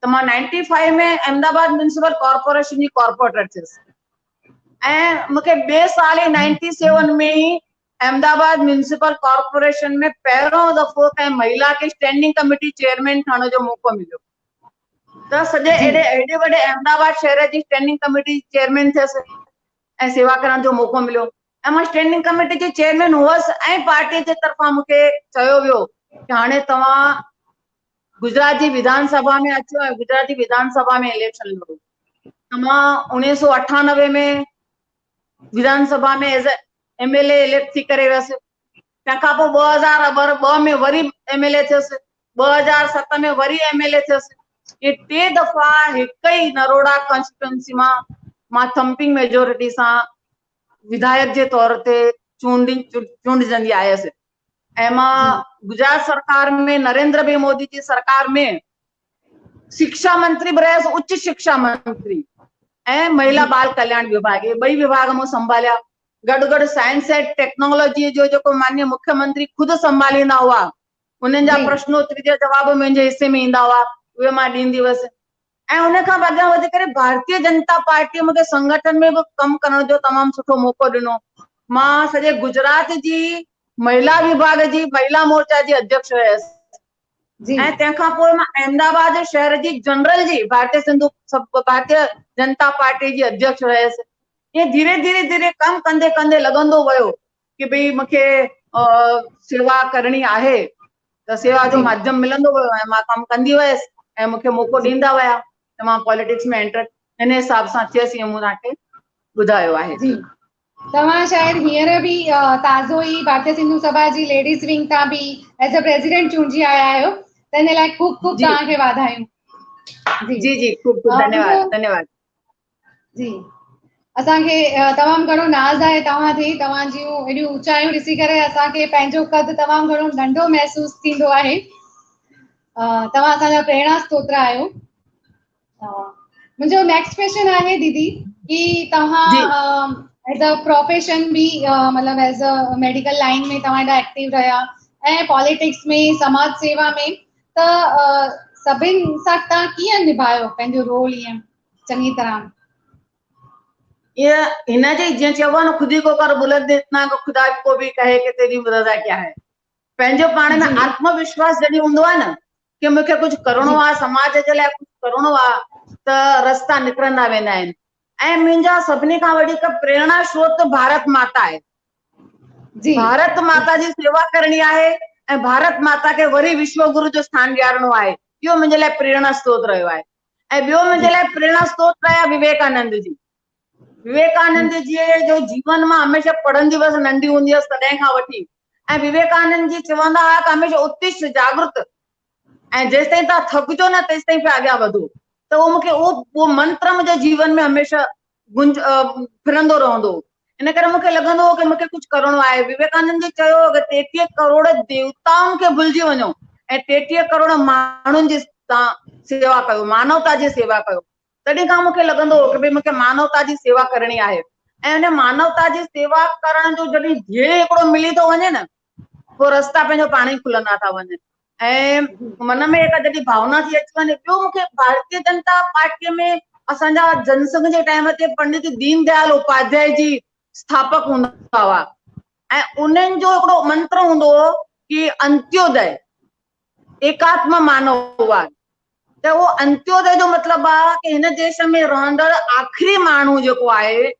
ته مان نائنٽي فائيو ۾ احمد آباد ميونسپل ڪارپوريشن جي ڪارپوريٽر ٿيس ۽ مون کي ٻئي سال ئي نائنٽي سيون ۾ ئي احمد آباد ميونسپل ڪارپوريشن ۾ پهريون دفعو ڪنهن مهيلا کي اسٽينڊنگ ڪميٽي چيئرمين ٺهڻ جو موقعو مليو. ته سڄي ايڏي ايڏي وڏي احمد آباد شهر جي اسٽينڊنگ ڪميٽي جي چيئرمين ٿيس ۽ سيوا ڪرڻ جو موقعو مليو ۽ مان اسٽينڊنگ ڪميٽي جي چيئرمين هئس ۽ پارٽي جي طرفان مون کي چيو ويو ڪي هاڻي توهان گجرات جي وڌان سڀا ۾ اچو ۽ گجرات جي وڌان سڀا ۾ اليڪشن لڙو. ته مان اوڻيهه سو اٺانوي ۾ وڌان سڀا ۾ as M L A elect ٿي ڪري ويس. تنهن کان پوء 2002 ۾ وري ايم ايل اي ٿيس، 2007 ۾ وري ايم ايل اي ٿيس. اهي ٽي دفعا هڪ ئي نروڙا ڪانسٽيٽوئنسي مان مان ٿمپنگ ميجورٽي سان وڌايڪ جي طور تي چونڊجندي آيس ۽ مان گجرات سرڪار ۾ نريندر ڀائي مودي جي سرڪار ۾ شڪشا منتري به رهيس، اچ شڪشا منتري ۽ مهلا بال ڪلياڻ وڀاڳ، اهي ٻئي وڀاڳ مون سنڀاليا. گڏ گڏ سائنس ۽ ٽيڪنالاجيء جو جيڪو مانيه مکيه منتري خود سنڀاليندا هئا، انهن جا پرشنوتري جا جواب منهنجي حصي ۾ ايندا هئا، اهي مان ڏيندي هئس ۽ ان کان به اڳيان وڌي ڪري ڀارتيه جنتا پارٽيء مون کي سنگٺن ۾ به ڪم ڪرڻ جو تمام سٺو موقعو ڏنو. مان سڄي گجرات جي مهلا وڀاڳ جي مهلا مورچا جي اڌيڪش رهيس. ۽ تنهن کان پوء مان احمد آباد شهر جي جنرل جي ڀارتيه سنڌو ڀارتيه جنتا پارٽي جي اڌيڪش رهيس. ائين ڌيري ڌيري ڌيري ڪم ڪندي ڪندي لڳندو ويو ڪي ڀئي مون کي سيوا ڪرڻي آهي ته سيوا جو ماڌيم ملندو ويو ۽ مان ڪم ڪندي ويس ۽ مون کي موقعو ڏيندا ويا ته مان پاليٽڪس ۾ انٽر ان حساب سان ٿيس ائين مون توهان کي ٻڌايو آهي. توهان شايد هينئر به تازو ئي ڀارتيه سنڌو سڀا جي ليڊيز ونگ تان به ايز ا پريزيڊنٽ چونڊجي آيا آهيو ته ان لاء خوب خوب توهان کي واڌايون. جي جي خوب خوب ڌنيواد ڌنيواد. جي اسان کي تمام گهڻو ناز آهي توهان تي، توهان جون ايڏيون اوچايون ڏسي ڪري اسان کي پنهنجو قد تمام گهڻو ننڍو محسوس ٿيندو آهي. توهان اسان جا پريرڻا ستوتر آهيو. منهنجو نيڪسٽ ڪويشچن آهي ديدي ڪي توهان ايز ا پروفيشن به مطلب ايز ا ميڊيڪل لائن ۾ توهان ايڏا ايڪٽو رهيا ۽ پاليٽڪس ۾ سماج سيوا ۾ ته سڀن سان توهان ڪيئن نڀايو پنهنجو رول ائين چڱي طرح؟ ائين هن جي جيئن چئبو آهي نه خودي ڪو ڪر بلند اتنا ڪه خدا ڪو به ڪهي ڪه تيري رضا ڪيا هي. پنهنجو پاڻ ۾ آتم وشواس جڏهن هوندو آهي نه ڪه مون کي ڪجهه ڪرڻو آهي، سماج جي لاء ڪجهه ڪرڻو آهي ته رستا نڪرندا ويندا آهن ۽ منهنجا سڀني کان وڌيڪ پريرڻا شروت ڀارت ماتا آهي. ڀارت ماتا جي سيوا ڪرڻي آهي ۽ ڀارت ماتا کي وري وشو گرو جو اسٿان ڏيارڻو آهي. اهو منهنجي لاء پريرڻا شروت رهيو آهي. ۽ ٻيو منهنجي لاء پريرڻا ستروت رهيا وويڪانند جي. وويڪانند جي جو جيون مان هميشه پڙهندي هئس ننڍي هوندي هئس تڏهن کان وٺي ۽ وويڪانند جي چوندا هئا ته هميشه اتش جاڳرت ۽ جيستائين توهان ٿڪجو نه تيستائين پيا اڳيان وڌو ته اهو مونکي اهو اهو منتر منهنجي جيون ۾ هميشه گنج ڦرندو رهندو هو ان ڪري مونکي لڳندو هو ڪه مونکي ڪجهه ڪرڻو آهي وويڪانند جي چيو هو ڪه 33 ڪروڙ ديوتائن کي ڀلجي وڃو ۽ 33 ڪروڙ ماڻهن جي توهان سيوا ڪيو مانوتا جي سيوا ڪيو تڏهن کان مونکي لڳندو هو ڪه ڀئي مونکي مانوتا جي سيوا ڪرڻي آهي ۽ ان مانوتا جي سيوا ڪرڻ جو جڏهن ڌيي هڪڙو ملي ٿو وڃي نه پوء رستا پنهنجو پاڻ ئي کلندا ٿا وڃن ۽ من ۾ هڪ جڏهن ڀاونا ٿي اچي وڃي ٻيو مونکي ڀارتيه جنتا پارٽيء ۾ اسان جا جنسنگهه جي ٽائيم تي پنڊت دين ديال اپاڌيائي جي اسٿاپڪ هوندا هئا ۽ انهن جو هڪڙو منتر هوندو هو ڪي انتيودي ايڪاتما مانوواد ته اهو انتيودي جو مطلب آهي ڪي هن ديش ۾ رهندڙ آخري ماڻهو جيڪو آهي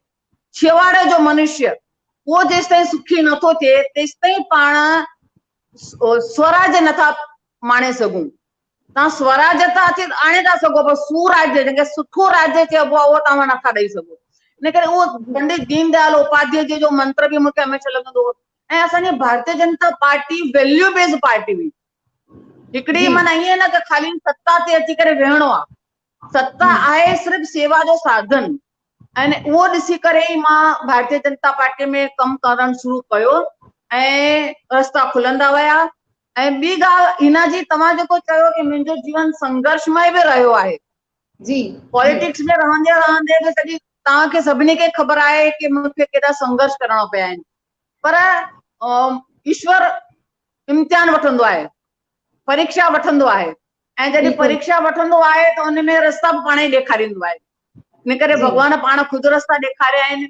ڇيواڙي جو منشيه اهو جيستائين سکي نٿو ٿئي تيستائين پاڻ سوراج نٿا ماڻي سگهون. توهان سوراج ته اچي آڻي ٿا سگهو پر سوراج جنهن کي سٺو راج چئبو آهي اهو توهان نٿا ڏئي سگهو. ان ڪري اهو پنڊت دين ديال اپاڌيائي جي جو منتر به مون کي هميشه لڳندو هو ۽ اسان جي Bharatiya Janata party value base party هئي. هڪڙي معنيٰ ائين نه ته خالي ستا تي اچي ڪري ويهڻو آهي. ستا آهي صرف سيوا جو ساڌن ۽ اهو ڏسي ڪري ئي مان ڀارتيه جنتا پارٽي ۾ ڪم ڪرڻ شروع ڪيو ۽ رستا کلندا ويا ۽ ٻي ڳالهه هينا جي توهان جيڪو چيو ڪي منهنجو جيون سنگهرشمي به رهيو آهي جي پاليٽڪس ۾ رهندي رهندي به سڄي توهان کي سڀني کي خبر آهي ڪي مون کي ڪيڏا سنگهرش ڪرڻا پيا آهن پر ايشور امتحان وٺندو آهي پريکشا وٺندو آهي ۽ جڏهن پريکشا وٺندو آهي ته ان ۾ رستا به پاڻ ئي ڏيکاريندو آهي ان ڪري ڀڳوان پاڻ خود رستا ڏيکاريا آهن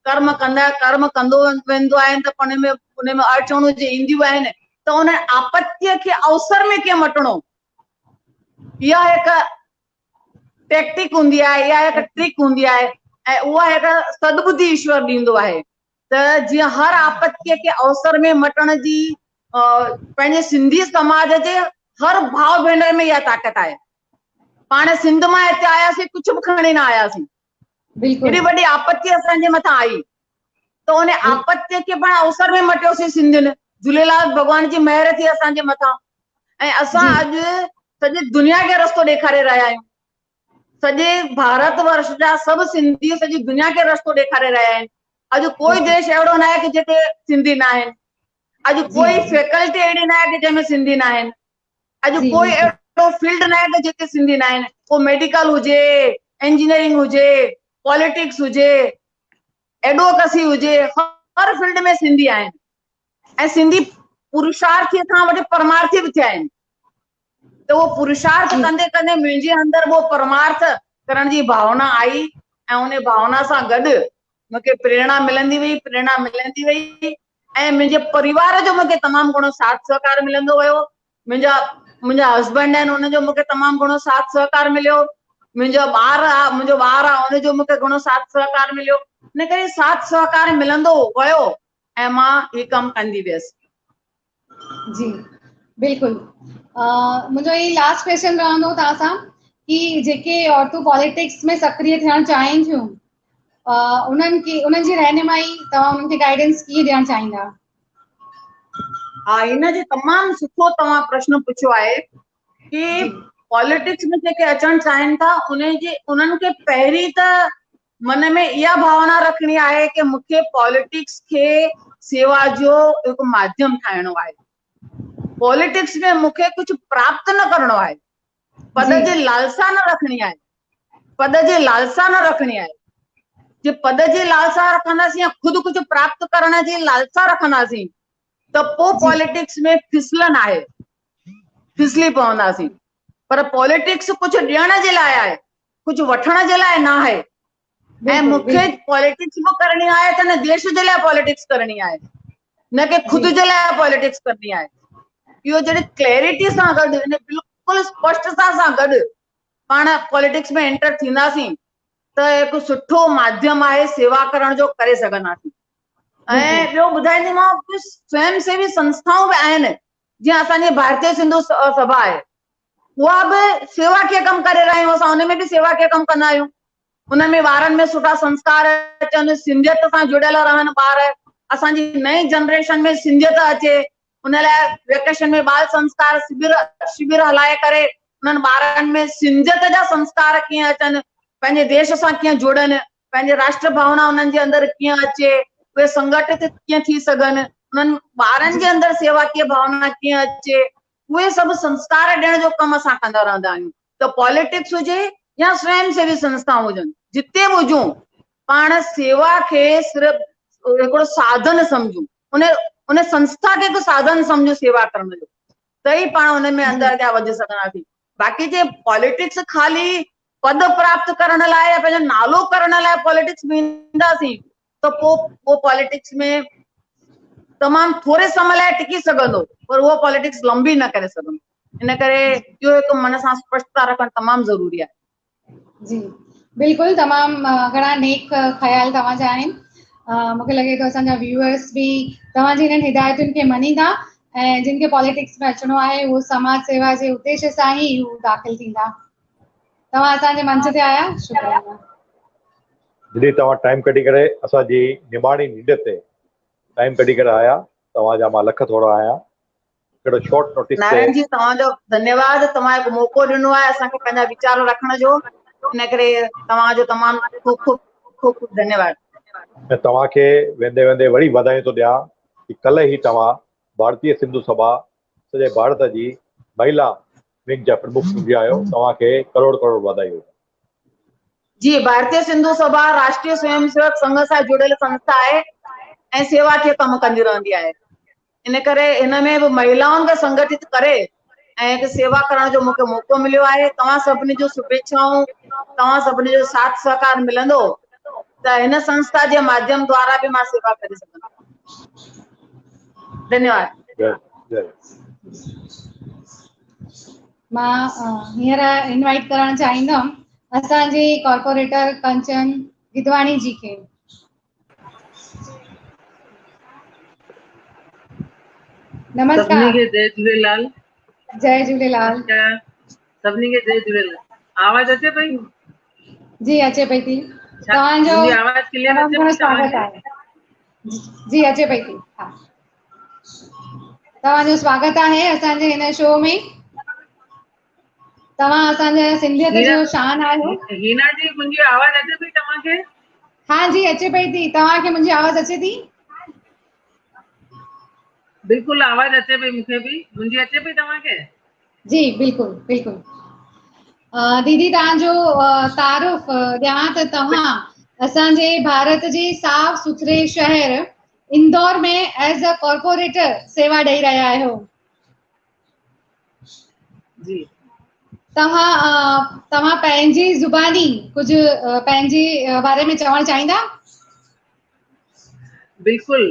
ڪرم ڪندا ڪرم ڪندو ويندو آهي ته ان ۾ ان ۾ اڙچڻون جي اينديون آهن ته ان آپتيء کي اوسر ۾ ڪيئن مٽڻو اها هڪ ٽيڪٽڪ هوندي آهي اها هڪ ٽرڪ هوندي آهي ۽ اها هڪ سدبڌي ايشور ڏيندو آهي ته جيئن هر آپتيء کي اوسر ۾ مٽڻ جي پنهنجي سنڌي سماج جي هر ڀاء ڀينر ۾ اها طاقت آهي. پاڻ سنڌ مان هتي آياسين ڪجهه به کڻي نه آياسين. ايڏي وڏي آپتي اسان جي مٿان آئي ته ان آپتيء کي پاڻ اوسر ۾ مٽيوسين سنڌين. جهوليلال ڀڳوان جي مهر ٿي اسان جي مٿان ۽ اسان اڄ سڄي دنيا کي رستو ڏيکاري رهيا آهيون. سڄي ڀارت ورش جا سڀ سنڌي سڄي دنيا کي رستو ڏيکاري رهيا آهن. اڄ ڪوئي ديش اهڙو ناهي ڪي جتي سنڌي ناهن. اڄ ڪوئي فيڪلٽي اهڙي ناهي ڪي جنهن ۾ سنڌي ناهن. اڄ ڪوئي اهڙو فيلڊ ناهي ڪي جتي سنڌي ناهن. ڪو ميڊيڪل هجي، انجنيئرنگ هجي، پاليٽڪس هجي، ايڊووڪسي هجي، هر فيلڊ ۾ سنڌي آهن ۽ سنڌي پرشارٿي کان وٺي پرمارٿي به ٿيا آهن. ته اهو پرشارٿ ڪندي ڪندي منهنجي اندر به پرمارٿ ڪرڻ جي ڀاونا آئي ۽ ان ڀاونا سان گڏ مون کي پريرڻا ملندي وئي پريرڻا ملندي وئي ۽ منهنجي پريوار جو مون کي تمام گهڻو ساٿ سهڪار ملندو ويو منهنجا منهنجا هسبنڊ آهن ان جو مون کي تمام گهڻو ساٿ سهڪار مليو منهنجو ٻار آ منهنجو ٻار آ ان جو مون کي گهڻو ساٿ سهڪار مليو ان ڪري ساٿ سهڪار ملندو ويو ۽ مان هي ڪم ڪندي ويس. جي بلڪل منهنجو هي لاسٽ ڪويشچن رهندو توهان سان ڪي جيڪي عورتون پاليٽڪس ۾ سڪريه ٿيڻ چاهين ٿيون انهن کي انهن جي رهنمائي توهان انهن کي گائيڊنس ڪيئن ڏيڻ چاهيندا؟ ها هن جي تمام سٺو توهان پرشن پڇيو آهي ڪي پاليٽڪس ۾ جيڪي اچڻ چاهين ٿا انهن جي انهن کي پهرين ته من ۾ اها ڀاونا رکڻي آهي ڪي مون کي پاليٽڪس کي سيوا جو هڪ ماڌيم ٺاهڻو آهي. پاليٽڪس ۾ مون کي ڪجهه پراپت نه ڪرڻو آهي. پد جي لالسا نه رکڻي آهي. پد جي لالسا نه رکڻي آهي. جي پد جي لالسا رکنداسين يا خود ڪجهه پراپت ڪرڻ جي لالسا رکنداسين ته پوء پاليٽڪس ۾ ڦسلن آهي. ڦسلي پونداسين. پر پاليٽڪس ڪجهه ڏيڻ جي لاء آهي. ڪجهه وٺڻ جي لاء نه آهي ۽ مون کي پاليٽڪس به ڪرڻي آهي ته نه ديش جي لاء پاليٽڪس ڪرڻي آهي نه ڪي خود جي لاء پاليٽڪس ڪرڻي آهي اهو جڏهن ڪليرٽي سان گڏ ان بلڪل اسپشٽتا سان گڏ پاڻ پاليٽڪس ۾ انٽر ٿينداسين ته هڪ سٺو ماڌيم آهي سيوا ڪرڻ جو ڪري سگهنداسين ۽ ٻيو ٻڌائينديمانو سويم سيوي سنسٿائون به آهن جيئن اسان جي ڀارتيه سنڌو سڀا آهي اها به سيوا کي ڪم ڪري رهيا آهيون اسان ان ۾ به سيوا کي ڪم ڪندا آهيون ان ۾ ٻارن ۾ سٺا سنسڪار اچن سنڌيت سان جڙيل رهن ٻار اسان جي نئين جنريشن ۾ سنڌيت اچي ان لاء ويڪيشن ۾ ٻال سنسڪار شبر شبر هلائي ڪري انهن ٻارن ۾ سنڌيت جا سنسڪار ڪيئن اچن پنهنجي ديش سان ڪيئن جڙن پنهنجي راشٽر ڀاونا انهن جي اندر ڪيئن اچي اهي سنگٺت ڪيئن ٿي سگهن انهن ٻارن جي اندر سيوا ڪي ڀاونا ڪيئن اچي اهي سڀ سنسڪار ڏيڻ جو ڪم اسان ڪندا رهندا آهيون ته پاليٽڪس هجي يا سويم سيوي سنسٿائون هجن جتي به هجون پاڻ سيوا کي صرف هڪڙو ساڌن سمجهون ان ان سنسٿا کي هڪ ساڌن سمجهون سيوا ڪرڻ جو ته ئي پاڻ ان ۾ اندر اڳيان وڌي سگهنداسين باقي جي پاليٽڪس خالي پد پراپت ڪرڻ لاء يا پنهنجو نالو ڪرڻ لاء پاليٽڪس ۾ اينداسين ته پوء اهو پاليٽڪس ۾ تمام ٿوري سمي لاء ٽڪي سگهندو پر اهو پاليٽڪس لمبي نه ڪري سگهندو ان ڪري اهو هڪ من سان اسپشٽتا رکڻ تمام ضروري آهي. جي بلڪل تمام گهڻا نيڪ خيال توهان جا آهن مون کي لڳي ٿو اسان جا ويوئرس به توهان جي انهن هدايتن کي مڃيندا ۽ جن کي پاليٽڪس ۾ اچڻو آهي اهو سماج سيوا جي اديش سان ئي هو داخل ٿيندا توهان اسان جي منچ تي آيا شڪرانه. ديدي توهان ٽائيم ڪڍي ڪري اسان جي نماڻي نيڊ تي ٽائيم ڪڍي ڪري آيا توهان جا مان لک ٿورا آهيان ڪهڙو شارٽ نوٽيس تي. نارائڻ جي توهان جو ڌنيواد توهان هڪ موقعو ڏنو آهي اسان کي پنهنجا ويچار رکڻ جو ان ڪري توهان جو تمام خوب خوب خوب خوب ڌنيواد. ۽ توهان کي ويندي ويندي وري واڌايون ٿو ڏيان ڪي ڪلهه ئي توهان ڀارتيه سنڌو سڀا سڄي ڀارت جي مهيلا ونگ جا پرمک چونڊيا آهيو توهان کي ڪروڙ ڪروڙ واڌايون هجن. جي ڀارتيه سنڌو سڀا راشٽريه سويم سيوڪ سنگهه سان جڙيل سنسٿا آهي ۽ سيوا کي ڪم ڪندي رهندي آهي ان ڪري هن ۾ به مهيلائن کي سنگٺت ڪري ۽ هڪ سيوا ڪرڻ جو مونکي موقعو مليو آهي توهان سڀني جون شڀيڇائون توهان سڀني جو ساٿ سهڪار ملندو ته هن سنسٿا جي ماڌيم دوارا به مان سيوا ڪري سگهندس ڌنيواد. جئي جئي. مان هينئر انوائيٽ ڪرڻ چاهيندم اسان جي ڪارپوريٽر ڪنچن گدواڻي جي کي. نمسڪار. سڀني کي جئي جهوليلال. جئي جهوليلال. سڀني کي جئي جهوليلال. آواز اچي پئي؟ جي اچي پئي ٿي. توهان جو آواز ڪليئر اچي پئي سواگت آهي. جي اچي پئي ٿي. ها توهان جو سواگت آهي اسان جي هن شو ۾. توهان اسان جي سنڌيت جو شان آهيو. هينا جي منهنجي آواز اچي پئي توهان کي؟ ها جي اچي پئي ٿي. توهان کي منهنجي آواز اچي ٿي؟ بلڪل آواز اچي پئي مونکي به. منهنجي اچي پئي توهان کي؟ جي بلڪل بلڪل ديدي توهان جو تعارف ڏيان ته توهان اسان جي ڀارت جي صاف سٿري شهر اندور ۾ ايز ا ڪارپوريٽر سيوا ڏئي رهيا آهيو. جي توهان توهان پنهنجي زباني ڪجهه پنهنجي باري ۾ چوڻ چاهيندا؟ بلڪل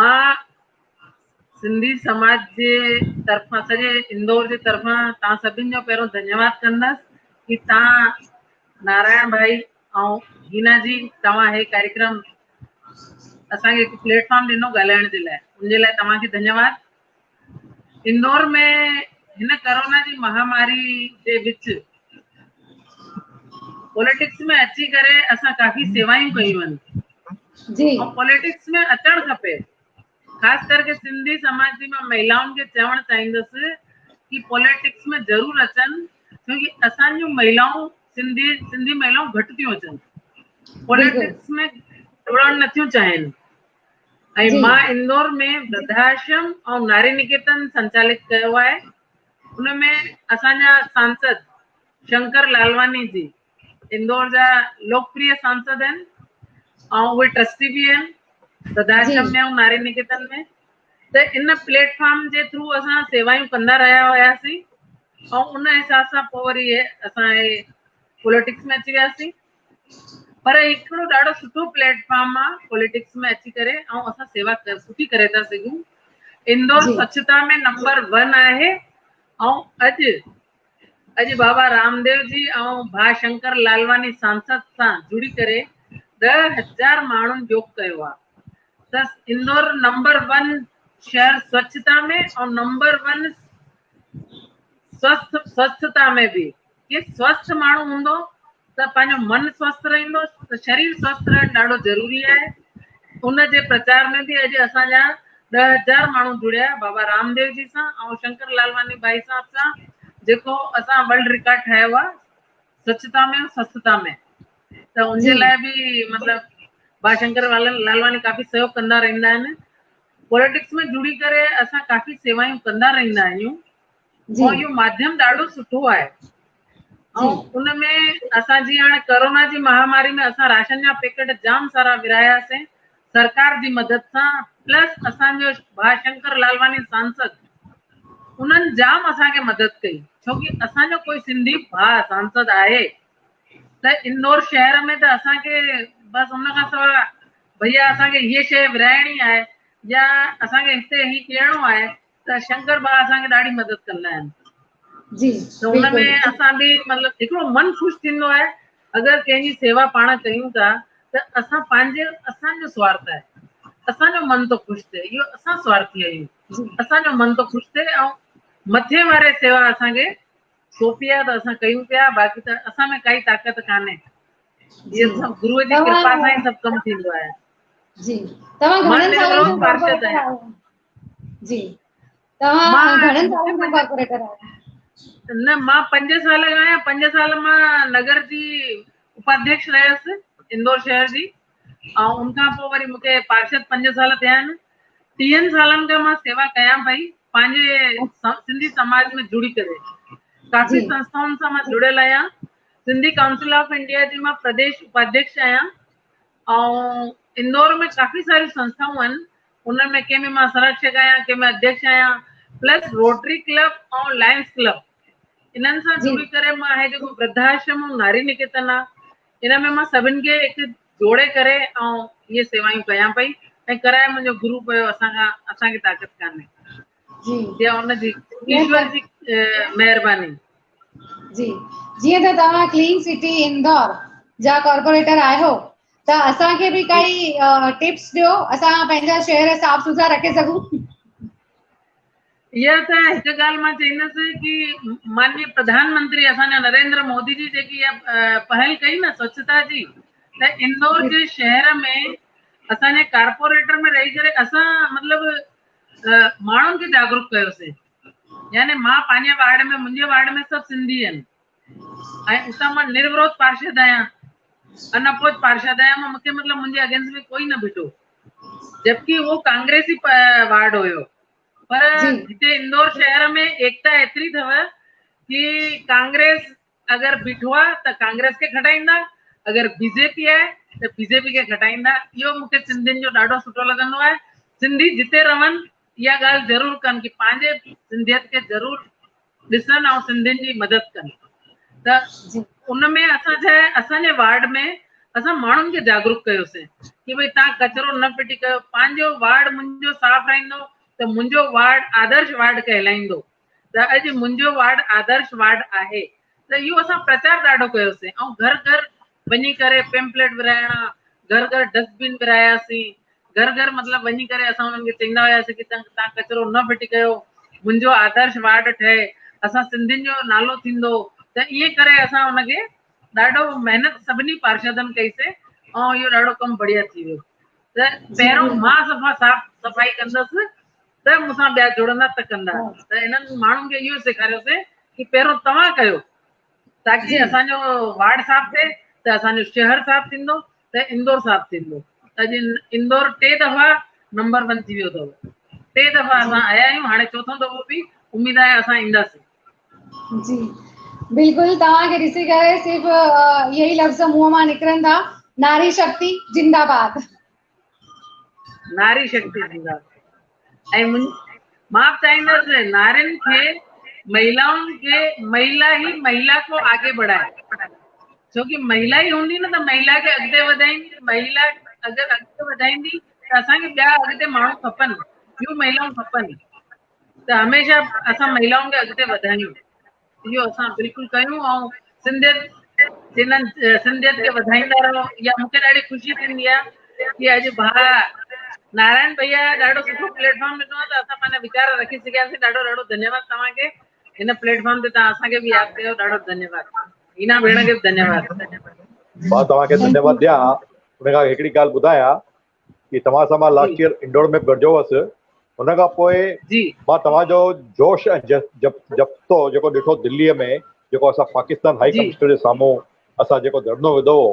مان سنڌي سماج جي طرفان سڄي اندور جي طرفان توهان سڀني جو پهريون ڌنيواد ڪندس ڪي توهان نارائڻ ڀائي ۽ هينا جي توهان هي ڪاريڪرم اسان کي هڪ پليٽ فارم ڏنو ڳالهائڻ جي لاء ان جي لاء توهان کي ڌنيواد. اندور ۾ هن ڪورونا جي مهاماري جي وچ پوليٽڪس ۾ اچي ڪري اسان ڪافي سيوائون ڪيون آهن جي ۽ پوليٽڪس ۾ اچڻ کپي خاص ڪرڪي سنڌي سماج جي مان مهلائن کي چوڻ چاهيندس ڪي پوليٽڪس ۾ ضرور اچن ڇو ڪي اسان جون مهلائون سنڌي سنڌي مهلائون گهٽ ٿيون اچن پوليٽڪس ۾ جڙڻ نٿيون چاهين ۽ مان اندور ۾ ورڌاشرم ۽ ناري نڪيتن سنچالت ڪيو آهي ان ۾ اسان جا سانسد شنڪر لالواني جي اندور جا لوڪپريه سانسد آهن ۽ اهي ٽرسٽي به آهن ورڌاشرم ۾ ۽ ناري نڪيتن ۾ ته ان پليٽ فارم جي ٿرو اسان سيوائون ڪندا رهيا هياسين ۽ ان حساب سان پوء وري اسان پوليٽڪس ۾ اچي وياسين پر هڪڙو ڏاڍو سٺو پليٽ فارم آ پوليٽڪس ۾ اچي ڪري ۽ اسان سيوا سٺي ڪري ٿا سگهون. اندور سوڇتا ۾ نمبر 1 آهي ۽ اڄ اڄ بابا رامديو جي ۽ ڀا شنڪر لالواني سانسد سان جڙي ڪري 10,000 ماڻهن يوگ ڪيو آ ته اندور نمبر 1 شهر سوڇتا ۾ ۽ نمبر 1 سوسٿ سوڇتا ۾ به ڪي سوسٿ ماڻهو هوندو ته پنهنجو من سوسٿ رهندو ته شرير سوسٿ رهڻ ڏاڍو ضروري آهي. ان جي پرچار ۾ به اڄ اسان جا 10,000 ماڻهو جڙيا بابا رامديو جي سان ۽ شنڪر لالواني ڀائي صاحب سان، جيڪو اسان ورلڊ رڪارڊ ٺاهيو آهي سوڇتا ۾ سوسٿتا ۾، ته ان جي لاء به مطلب ڀاء شنڪر لالواني ڪافي سهيوگ ڪندا رهندا آهن. پوليٽڪس ۾ جڙي ڪري اسان ڪافي سيوائون ڪندا رهندا آهيون. ۽ اهو ماڌيم ڏاڍو سٺو آهي. ۽ ان ۾ اسان جي هاڻي ڪورونا جي مهاماري ۾ اسان راشن جا پيڪيٽ جام سارا ورهاياسين سرڪار جي مدد سان، پلس اسان جو ڀاء شنڪر لالواني سانسد، انهن جام اسان کي مدد ڪئي، ڇو ڪي اسان جو ڪوئي سنڌي ڀاء سانسد آهي ته اندور شهر ۾ ته اسان کي بس ان کان سواء ڀئيا اسان کي هيء شيء ورهائڻي آهي يا اسان کي هتي هي ڏيڻو آهي ته شنڪر ڀاء اسان کي ڏاڍي مدد ڪندا آهن. جي ته ان ۾ اسان به مطلب هڪڙو من خوش ٿيندو آهي اگر ڪنهن جي سيوا پاڻ ڪيون ٿا ته اسان پنهنجي اسان جو سوارٿ آهي، اسان جو من ٿو خوش ٿئي، اهو اسان سوارٿي آهيون، اسان جو من ٿو خوش ٿئي ۽ مٿي واري سيوا اسان کي سونپي آهي ته اسان ڪيون پيا، باقي ته اسان ۾ ڪائي طاقت ڪانهي، اهو سڀ گروء جي ڪرپا سان ئي سڀ ڪم ٿيندو آهي. جي توهان گهڻن سالن کان پارشد آهيان؟ جي توهان گهڻن سالن کان ڪارپوريٽر آهيو؟ نه مان 5 سال کان آهيان، 5 سال مان نگر جي اپاڌيڪش رهيس اندور شهر جي، ۽ ان کان پوء وري مونکي پارشد 5 سال ٿيا آهن. 30 سالن کان مان سيوا ڪيان پئي پنهنجي سنڌي سماج ۾ جڙي ڪري، ڪافي سنسٿائن سان مان جڙيل آهيان. سنڌي ڪائونسل آف انڊيا جي مان پرديش اپاڌيڪش آهيان ۽ اندور ۾ ڪافي ساريون سنسٿائون آهن، ان ۾ ڪنهن ۾ مان سنرڪشڪ آهيان، ڪنهن ۾ اڌيڪش آهيان، plus Rotary club ۽ lines club, انهن سان جڙي ڪري مان هي جيڪو ورڌاشرم ۽ ناري نڪيتن آهي ان ۾ مان سڀن کي هڪ جوڙي ڪري ۽ اهي سيوائون ڪيان پئي ۽ ڪرائي منهنجو گرو پيو، اسان کان اسان کي طاقت ڪانهي. جي ان جي ايشور جي مهرباني. جي جيئن ته توهان ڪلين سٽي اندور جا ڪارپوريٽر آهيو ته اسان کي به ڪائي ٽپس ڏيو، اسان پنهنجا شهر صاف سٿرا رکي سگهون. اها ته هڪ ڳالهه مان چئيندس ڪي ماننيه پرڌان منتري اسان جا نريندر مودي جي جيڪي اها پهل ڪئي نه سوڇتا جي، ته اندور جي شهر ۾ اسان جي ڪارپوريٽر ۾ رهي ڪري اسان مطلب ماڻهن کي جاگروڪ ڪيوسين. يعني مان پنهنجي وارڊ ۾ منهنجي وارڊ ۾ سڀ سنڌي آهن ۽ اتان مان نروروڌ پارشد آهيان، ان اپوز پارشد آهيان، مان مونکي مطلب منهنجي اگينسٽ ۾ ڪوئي نه بيٺو، جبڪه اهو ڪانگريسي وارڊ هيو، پر هتي اندور شهر ۾ ايڪتا ايتري اٿو ڪي ڪانگريس اگر بيٺو آ ته ڪانگريس کي کٽائيندا، اگر بي جي پي آهي ته بي جي پي کي کٽائيندا. اهو مون کي سنڌين جو ڏاڍو سٺو لڳندو آهي. سنڌي جتي رهن اها ڳالهه ضرور ڪن ڪي پنهنجي سنڌيت کي ضرور ڏسن ۽ سنڌين جي مدد ڪن. ته ان ۾ اسان ڇا آهي اسان جي وارڊ ۾ اسان ماڻهن کي جاگروڪ ڪيوسين ڪي ڀئي توهان ڪچرو نه ڦٽي ڪيو، پنهنجو وارڊ منهنجو صاف رهندو ته منهنجو وارڊ آدرش وارڊ ڪهلائيندو. ته اڄ منهنجو وارڊ آدرش وارڊ آهي. ته اهو اسان پرچار ڏاڍو ڪيوسين ۽ گهر گهر وڃي ڪري پمفليٽ ورهائڻا، گهر گهر ڊسٽ بن ورهاياسين، گهر گهر مطلب وڃي ڪري اسان انهن کي چئيندا هياسين ڪي توهان ڪچرو نه ڦٽي ڪيو، منهنجو آدرش وارڊ ٺهي، اسان سنڌين جو نالو ٿيندو. ته ائين ڪري اسان ان کي ڏاڍو محنت سڀني پارشدن ڪئيسين ۽ اهو ڏاڍو ڪم بڙيا ٿي ويو. ته پهريون مان صفا صاف صفائي ڪندس ته مون سان ٻيا جڙندا ته ڪندا. ته انهن ماڻهن کي اهو سيکاريوسين ڪي پهريون توهان ڪيو تاڪي اسان جو وارڊ صاف ٿئي ته اسان جو شهر صاف ٿيندو ته اندور صاف ٿيندو. اڄ اندور 3 دفعا نمبر 1 ٿي ويو اٿو. 3 دفعا اسان آيا آهيون، هاڻي چوٿون دفعو به اميد آهي اسان اينداسين. جي بلڪل، توهان کي ڏسي ڪري صرف اهي ئي لفظ منهن مان نڪرن ٿا، ناري شڪتي زنده باد. ناري شڪتي زنده باد. ۽ مان به چاهيندس نارين کي، مهلائن کي، مهلا ئي مهلا کو آگي بڙهائي، ڇو ڪي مهلا ئي هوندي نه ته مهلا کي اڳتي وڌائيندي، مهلا اگر اڳتي وڌائيندي ته اسان کي ٻيا اڳتي ماڻهو کپن، ٻيون مهلائون کپن، ته هميشه اسان مهلائن کي اڳتي وڌايون. اهو اسان بلڪل ڪيون ۽ سنڌيت چينل سنڌيت کي وڌائيندا رهو. يا مون کي ڏاڍي خوشي ٿيندي آهي ڪي اڄ ڀاء نارائڻ ڀئيا ڏاڍو سٺو پليٽ فارم ڏنو آهي ته اسان پنهنجا ويچار رکي سگهياسين. ڏاڍو ڏاڍو ڌنيواد توهان کي. هن پليٽ فارم تي توهان اسان کي به ياد ڪيو ڏاڍو ڌنيواد هينا ڀيڻ کي به ڌنيواد. مان توهان کي ڌنيواد ڏيان ان کان هڪڙي ڳالهه ٻڌايان ڪي توهان سان مان لاسٽ ايئر انڊور ۾ به گڏجو هوس ان کان پوء مان توهان جو جوش ۽ جذبو جيڪو ڏٺو دلي ۾ جيڪو اسان پاڪستان هائي ڪمشنر جي سامهون اسان جيڪو ڌرڻو وڌو هو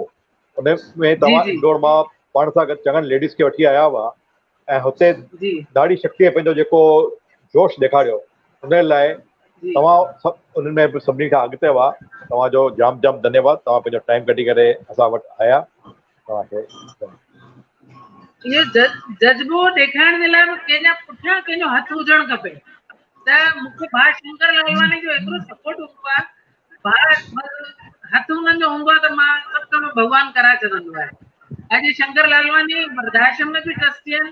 ان ۾ توهان انڊور مان پاڻ سان گڏ چڱن ليڊيز کي وٺي آيا هئا ۽ هتي ناري شڪتي پنهنجو جيڪو جوش ڏيکاريو ان لاء توهان سڀ انهن ۾ به سڀني کان اڳتي هئا توهان جو جام جام ڌنيواد توهان پنهنجو ٽائيم ڪڍي ڪري اسان وٽ آيا توهان کي اهو جذبو ڏيکارڻ جي لاء به ڪنهن جا پٺيان ڪنهن جو هٿ هجڻ کپي ته مون کي ڀاء شنڪر لالواڻي جو ايترو سپورٽ هوندو آهي ڀاء هٿ هنن جو هوندو آهي ته مان سڀ ڪم ڀڳوان ڪرائي ڇڏندو آهي اڄ شنڪر لالواڻي ورڌاشرم ۾ به ٽرسٽي آهن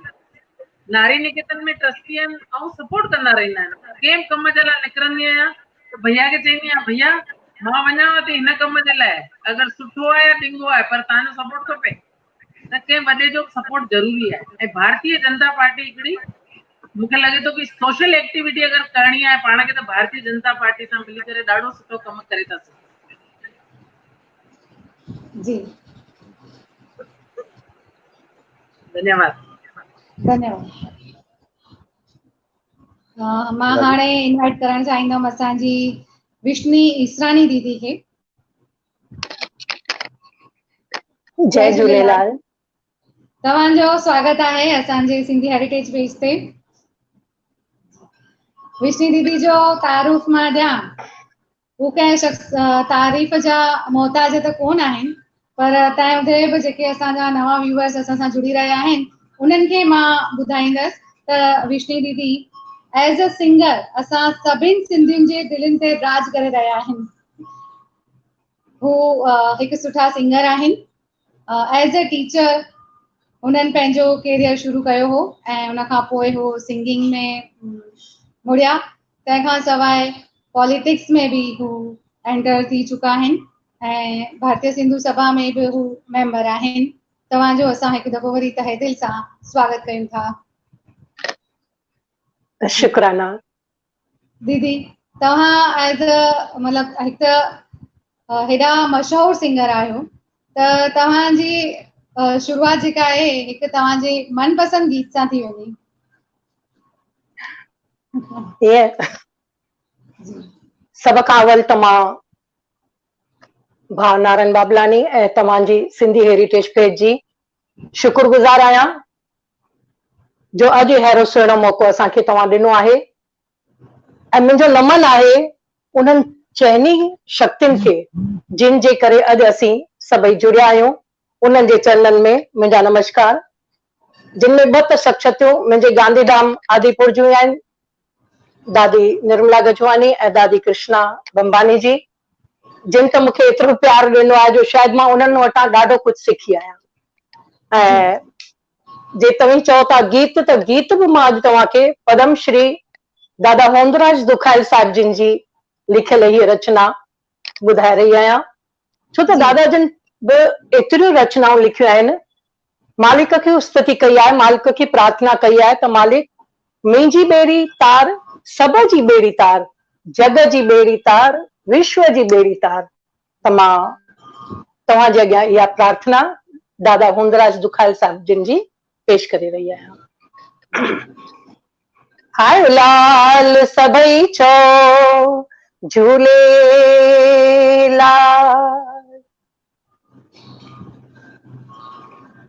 ناري نڪيتن ۾ ٽرسٽي آهن ۽ سپورٽ ڪندا رهندا آهن ڪنهن به ڪم جي لاء نڪرندي آهيان ته ڀيا کي چوندي آهيان ڀيا مان وڃان ٿي هن ڪم جي لاء اگر سٺو آهي يا ڏنگو آهي پر توهان جو سپورٽ کپي ته ڪنهن وڏي جو سپورٽ ضروري آهي ۽ ڀارتيه جنتا پارٽي هڪڙي مون کي لڳي ٿو ڪي سوشل ايڪٽيوٽي اگر ڪرڻي آهي پاڻ کي ته ڀارتيه جنتا پارٽي سان ملي ڪري ڏاڍو سٺو ڪم ڪري ٿا سگهون. جي ڌنيواد. ڌنيواد. مان هاڻي انوائٽ ڪرڻ چاهيندم اسان جي وشني اسراني ديدي کي. جئي جهوليلال. توهان جو سواگت آهي اسان جي سنڌي هيريٽيج پيج تي. وشني ديدي جو تعارف مان ڏيان هو ڪنهن شخص تعريف جا محتاج ته ڪون آهن پر تنهن هوندي به جيڪي اسان جا نوان ويوئرس اسان سان جڙي رهيا آهن انهن کي مان ٻڌائيندس ته وشني ديدي ايز ا سنگر اسان سڀن سنڌين جي دلين تي راڄ ڪري رهيا آهن. هو هڪ سٺا سنگر آهن ايز اي ٽيچر هنن پنهنجو ڪيريئر شروع ڪيو هو ۽ ان کان پوء هو سنگنگ ۾ مڙيا تنهن کان سواء پاليٽڪس ۾ به هو انٽر ٿي چڪا آهن ۽ ڀارتيه سنڌو سڀا ۾ به هو ميمبر آهن توهان جو اسان هڪ دفعو وري تهه دل سان سواگت ڪيون ٿا. شڪرانا. ديدي توهان ايز مطلب هڪ ته هيڏا مشهور سنگر آهيو ته توهان جي شروعات جيڪا آهي هڪ توهان جي من پسند گيت سان ٿي وڃي. ائين سڀ کان اول ته مان ڀاء نارن بابلاڻي ۽ توهان جي سنڌي هيريٽيج پيج جي شڪر گذار آهيان جو اڄ اهڙو سهڻو موقعو اسان کي توهان ڏنو آهي ۽ منهنجو نمن آهي انهن چئني شڪتين کي جن جي ڪري اڄ اسين سڀئي جڙيا آهيون انهن جي چرنن ۾ منهنجا نمشڪار جن ۾ ٻه ته شخصيتون منهنجي گانڌي ڌام آديپور جون ئي آهن دادي نرملا گجواني ۽ دادي ڪرشنا بمباني جي جن ته مون کي ايترو پيار ڏنو آهي جو شايد مان انهن وٽان ڏاڍو ڪجهه سکي آهيان ۽ جي توهين چئو ٿا گيت ته گيت به مان اڄ توهان کي پدم شري دادا هوندراج دکايل صاحب جن جي لکيل هيء رچنا ٻڌائي رهي آهيان ڇو ته دادا جن به ايتريون رچنائون لکيون آهن مالڪ کي استتي ڪئي آهي، مالڪ کي پرارٿنا ڪئي آهي ته مالڪ منهنجي ٻيڙي تار، سڀ جي ٻيڙي تار، جڳ جي ٻيڙي تار، وشو جي ٻيڙي تار ته مان توهان جي اڳيان اها پرارٿنا دادا هوندراج دکايل صاحب جن جي پيش ڪري رهي آهيان. هاء لال سڀئي چئو جهوليلال.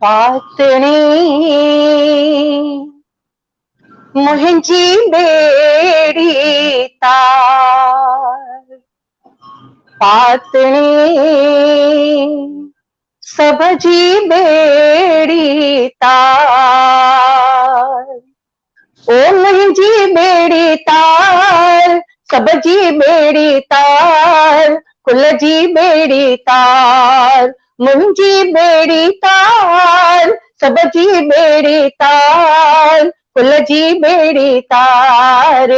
پاتڻي منهنجي ٻيڙي تار پاتڻي سڀ جي ٻيڙي تار او منهنجي ٻيڙي تار، سڀ جي ٻيڙي تار، ڪل جي ٻيڙي تار، منهنجي ٻيڙي تار، سڀ جي ٻيڙي تار، ڪل جي ٻيڙي تار،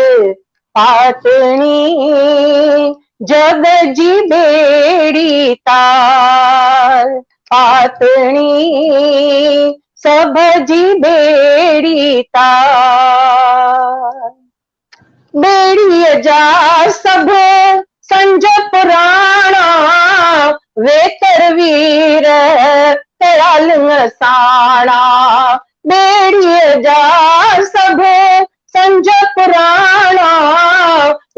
پاتڻي جڳ جي ٻيڙي تار، پاتڻي سڀ جي ٻيڙي تار. ٻيڙيء جا سڀ سنج پراڻا، ويتر وير ڪيا لڱ ساڻا. ٻيڙيء جا سڀ سنج پراڻا،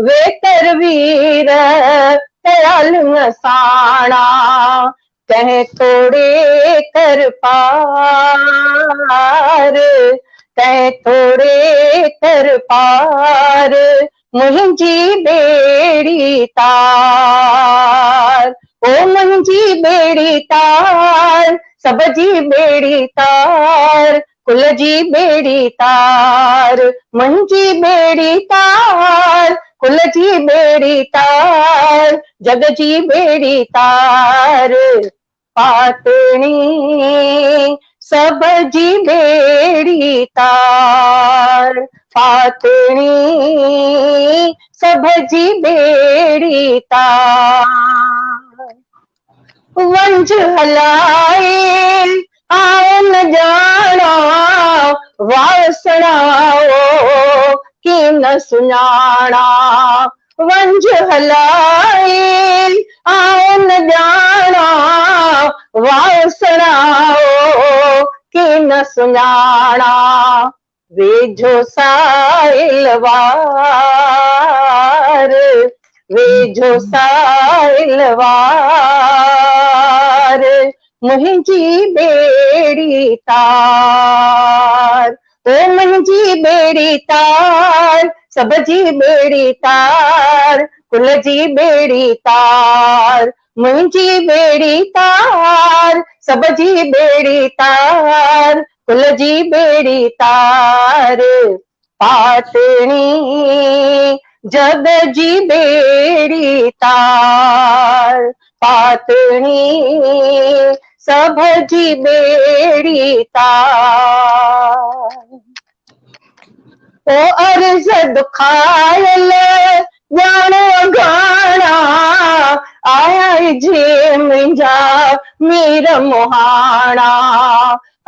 ويتر وير ڪيا لڱ ساڻا. ڪنهن توڙي ڪر پار، ڪنهن توڙي ڪر پار، منهنجي ٻيڙي تار. او منهنجي ٻيڙي تار، سڀ جي ٻيڙي تار، ڪل جي ٻيڙي تار. منهنجي ٻيڙي تار، ڪل جي ٻيڙي تار، جڳ جي ٻيڙي تار. پاتڻي سڀ جي ٻيڙي تار، پاتڻي سڀ جي ٻيڙي تار. ونجهه هلائي آئون نه ڄاڻان، واء سڻائو ڪين نه سڃاڻان. ونجهه هلائي آئون نه ڄاڻان، واء سڻائو ڪين نه سڃاڻان. ويجهو ساحل وار، ويجهو ساحل وار، منهنجي ٻيڙي تار. او منهنجي ٻيڙي تار، سڀ جي ٻيڙي تار، ڪل جي ٻيڙي تار. منهنجي ٻيڙي تار، سڀ جي ٻيڙي تار، ڪل جي ٻيڙي تار. پاتڻي جڳ جي ٻيڙي تار، پاتڻي سڀ جي ٻيڙي تار. او عرض دکايل ڄاڻ اگهاڻا، آيا جي منهنجا مير مهاڻا.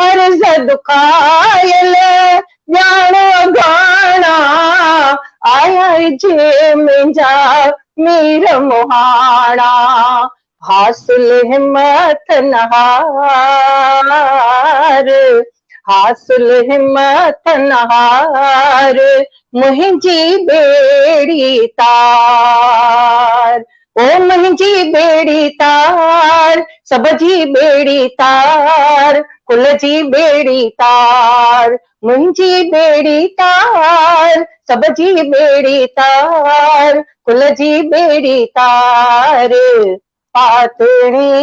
عرض دکايل ڄاڻ اگهاڻا، آيا جي منهنجا مير مهاڻا. حاصل همٿ نه هار، حاصل همٿ نه هار، منهنجي ٻيڙي تار. او منهنجي ٻيڙي تار، سڀ جي ٻيڙي تار، ڪل جي ٻيڙي تار. منهنجي ٻيڙي تار، سڀ جي ٻيڙي تار، ڪل جي ٻيڙي تار. پاتڻي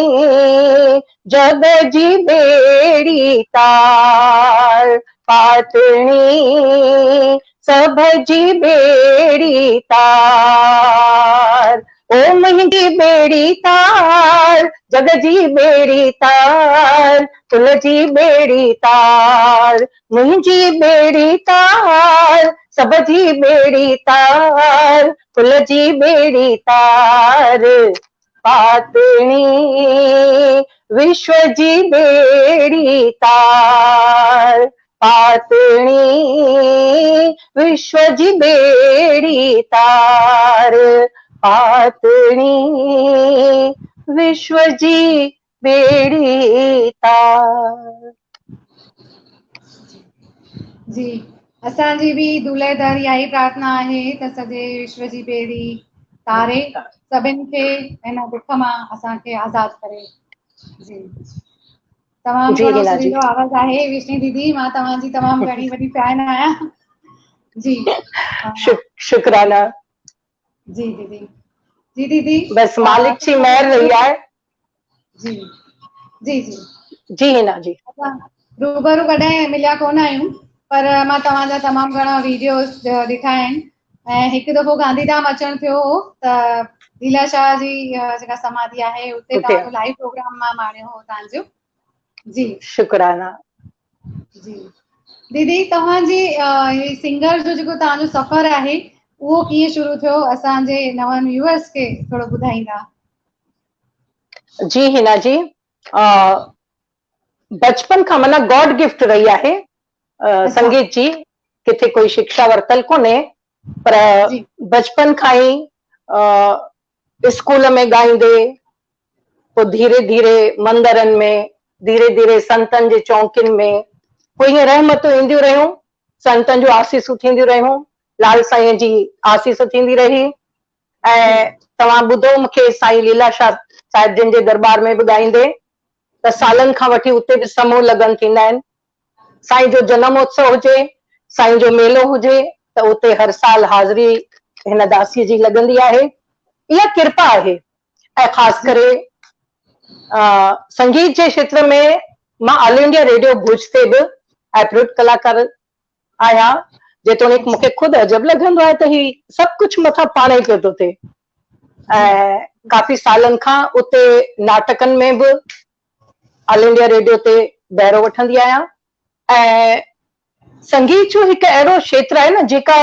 جڳ جي ٻيڙي تار، پاتڻي سڀ جي ٻيڙي تار. او منهنجي ٻيڙي تار، جڳ جي ٻيڙي تار، ڪل جي ٻيڙي تار. منهنجي ٻيڙي تار، سڀ جي ٻيڙي تار، ڪل جي ٻيڙي تار. پاتڻي وشو جي ٻيڙي تار، پاتڻي وشو جي ٻيڙي تار، پاتڻي وشو جي ٻيڙي تار. جي اسان جي به دولهه در اها ئي پرارٿنا آهي ته سڄي وشو جي ٻيڙي تاري سڀن کي هن دک مان اسان کي آزاد ڪري. جي تمام جي گهڻو هينا جي سريلو آواز آهي وشني ديدي، مان توهان جي تمام گهڻي وڏي فين آهيان. جي شڪرانا. جي ديدي، جي ديدي بس مالڪ جي مهر رهي آهي. جي جي جي جي هينا جي اسان روبرو ڪڏهن مليا ڪونه آهيون، پر مان توهان جا تمام گهڻا ويڊيوز ڏٺا آهن ۽ هڪ دفعو گانڌيڌام اچڻ ٿيو هو ته ليلا شاهه جي جيڪا سماڌي آهي اتي اتي توهان جو لائيو پروگرام مان ماڻيو هو توهان جو. جي شڪرانا. جي ديدي توهان جي هي سنگر جو جيڪو توهان جو سفر آهي اهو ڪيئن شروع ٿيو، اسان جي نون ويوئرس کي ٿورو ٻڌائيندا؟ جي هينا جي، بچپن کان معنيٰ گاڊ گفٽ رهي آهي سنگيت جي، ڪٿي ڪوئي شڪشا ورتل ڪونهي، پر بچپن کان ئي اسڪول ۾ ڳائيندي پوء ڌيري ڌيري مندرن ۾، ڌيري ڌيري سنتن جي چونڪين ۾، پوء ائين رحمتون اينديون رهيون، سنتن جون آسيسون ٿينديون رهيون، لال سائين جي آسيس ٿيندي رهي ۽ توهان ٻڌو مون کي سائين ليلا شاهه صاحب جن جي درٻار ۾ به ڳائيندي ته سالن کان وٺي اتي به سموهه لگن ٿيندا آهن. سائين جو جنم اتسو هجي، سائين جو ميلو هجي ته اتي هر سال حاضري هن داسيء جي لڳندي آهي. اها ڪرپا آهي ۽ خاص ڪري سنگيت جي کيتر ۾ مان آل انڊيا ريڊيو ڀڄ تي به ايپروڊ ڪلاڪار آهيان. جيتوڻيڪ مون کي خود عجب لڳندو آهي ته هي سڀ ڪجهه مٿان پاڻ ئي پيو ٿو ٿئي ۽ ڪافي سالن کان اتي ناٽڪن ۾ به آل انڊيا ريڊيو تي بهرو وٺندي آهيان ۽ سنگيت جو هڪ اهڙو کيتر آهي نه جيڪا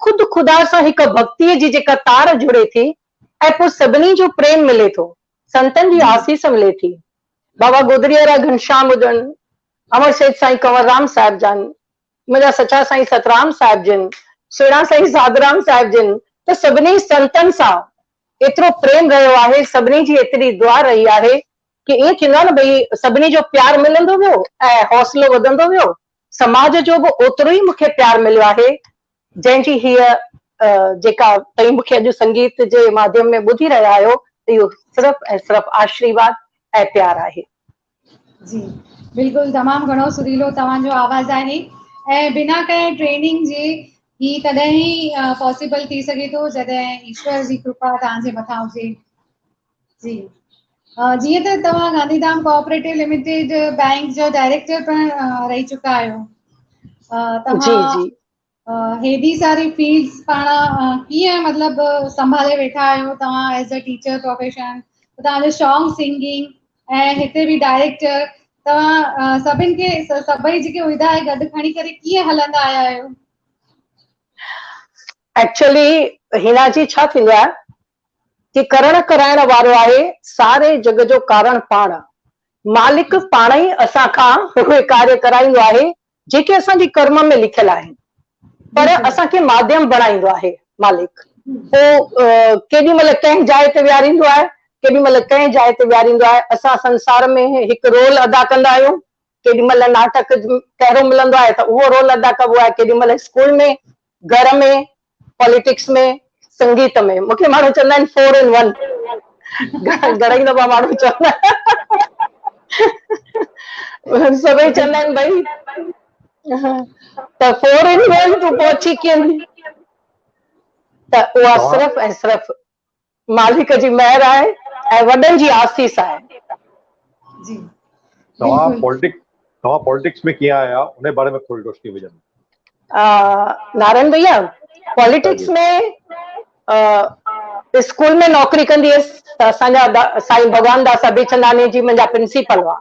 خود خدا سان هڪ ڀڳتيء جي جيڪا تار جڙي ٿي ۽ پوء سڀني جو پريم ملي ٿو، سنتن جي آسيس ملي ٿي. بابا گودڙيء وارا گهنشام هجن، امر سيٺ سائين ڪنور رام صاحب جن، منهنجا سچا سائين سترام صاحب جن، سهڻا سائين ساڌرام صاحب جن ته سڀني سنتن سان ايترو پريم رهيو آهي، سڀني جي ايتري دعا رهي آهي ڪي ائين ٿيندو آهي نه ڀئي سڀني جو پيار ملندو ويو ۽ حوصلو وڌندو ويو، سماج جو به اوترو ئي مون کي پيار مليو آهي، جنهن جي هيء جيڪا توهين مون کي اڄ سنگيت جي ماڌيم ۾ ٻڌي رهيا آهيو ته اهو صرف ۽ صرف آشريواد ۽ پيار آهي. جي بلڪل تمام گهڻو سريلو توهان جو آواز آهي ۽ بنا ڪنهن ٽريننگ جي هي تڏهن ئي پاسيبل ٿي سگهي ٿو جڏهن ايشور جي ڪرپا توهان جي مٿان هجي. جي جيئن ته توهان گانڌيڌام ڪوآپريٽو لميٽيڊ بينڪ جو ڊائريڪٽر پڻ رهي چڪا آهيو، توهان هيڏي ساري فيلڊز پاڻ ڪيئن مطلب سنڀالي ويٺا آهيو توهان ايز ا ٽيچر پروفيشن، توهان جو شوق سنگنگ ۽ هتي به ڊائريڪٽر، توهان سڀن کي سڀئي جيڪي عهدا آهي گڏ کڻي ڪري ڪيئن هلندا آيا آهيو؟ ايڪچولي هينا جي ڇا ٿيندو آهي ڪي ڪرڻ ڪرائڻ وارو آهي ساري جڳ جو ڪارڻ پاڻ، مالڪ پاڻ ئي اسان کان اهي ڪاريه ڪرائيندو آهي جيڪي اسان جي ڪرم ۾ لکيل آهن، پر اسان کي ماڌيم بڻائيندو آهي مالڪ. پوء ڪيڏي مهل ڪنهن جاء تي ويهاريندو آهي، ڪيڏي مهل ڪنهن جاء تي ويهاريندو آهي. اسان سنسار ۾ هڪ رول ادا ڪندا آهيون، ڪيڏي مهل ناٽڪ ڪهڙو ملندو آهي ته اهو رول ادا ڪبو آهي، ڪيڏي مهل اسڪول ۾، گهر ۾، پاليٽڪس ۾، سنگيت ۾. مون کي ماڻهو چوندا آهن فور ان ون. گهڻا ئي دفعا ماڻهو چوندا آهن، سڀئي چوندا آهن ڀئي ته فور ان ون تون پهچي ڪيئن ته اها صرف ۽ صرف مالڪ جي مهر آهي ۽ وڏن جي آسيس آهي. جي توهان پولٽڪس توهان پولٽڪس ۾ ڪيئن آيا ان باري ۾ ٿوري روشني وجهندو. نارائڻ ڀئيا پولٽڪس ۾ اسڪول ۾ نوڪري ڪندي هيس ته اسان جا سائين ڀڳوان داس اڀيچنداڻي جي منهنجا پرنسپل هئا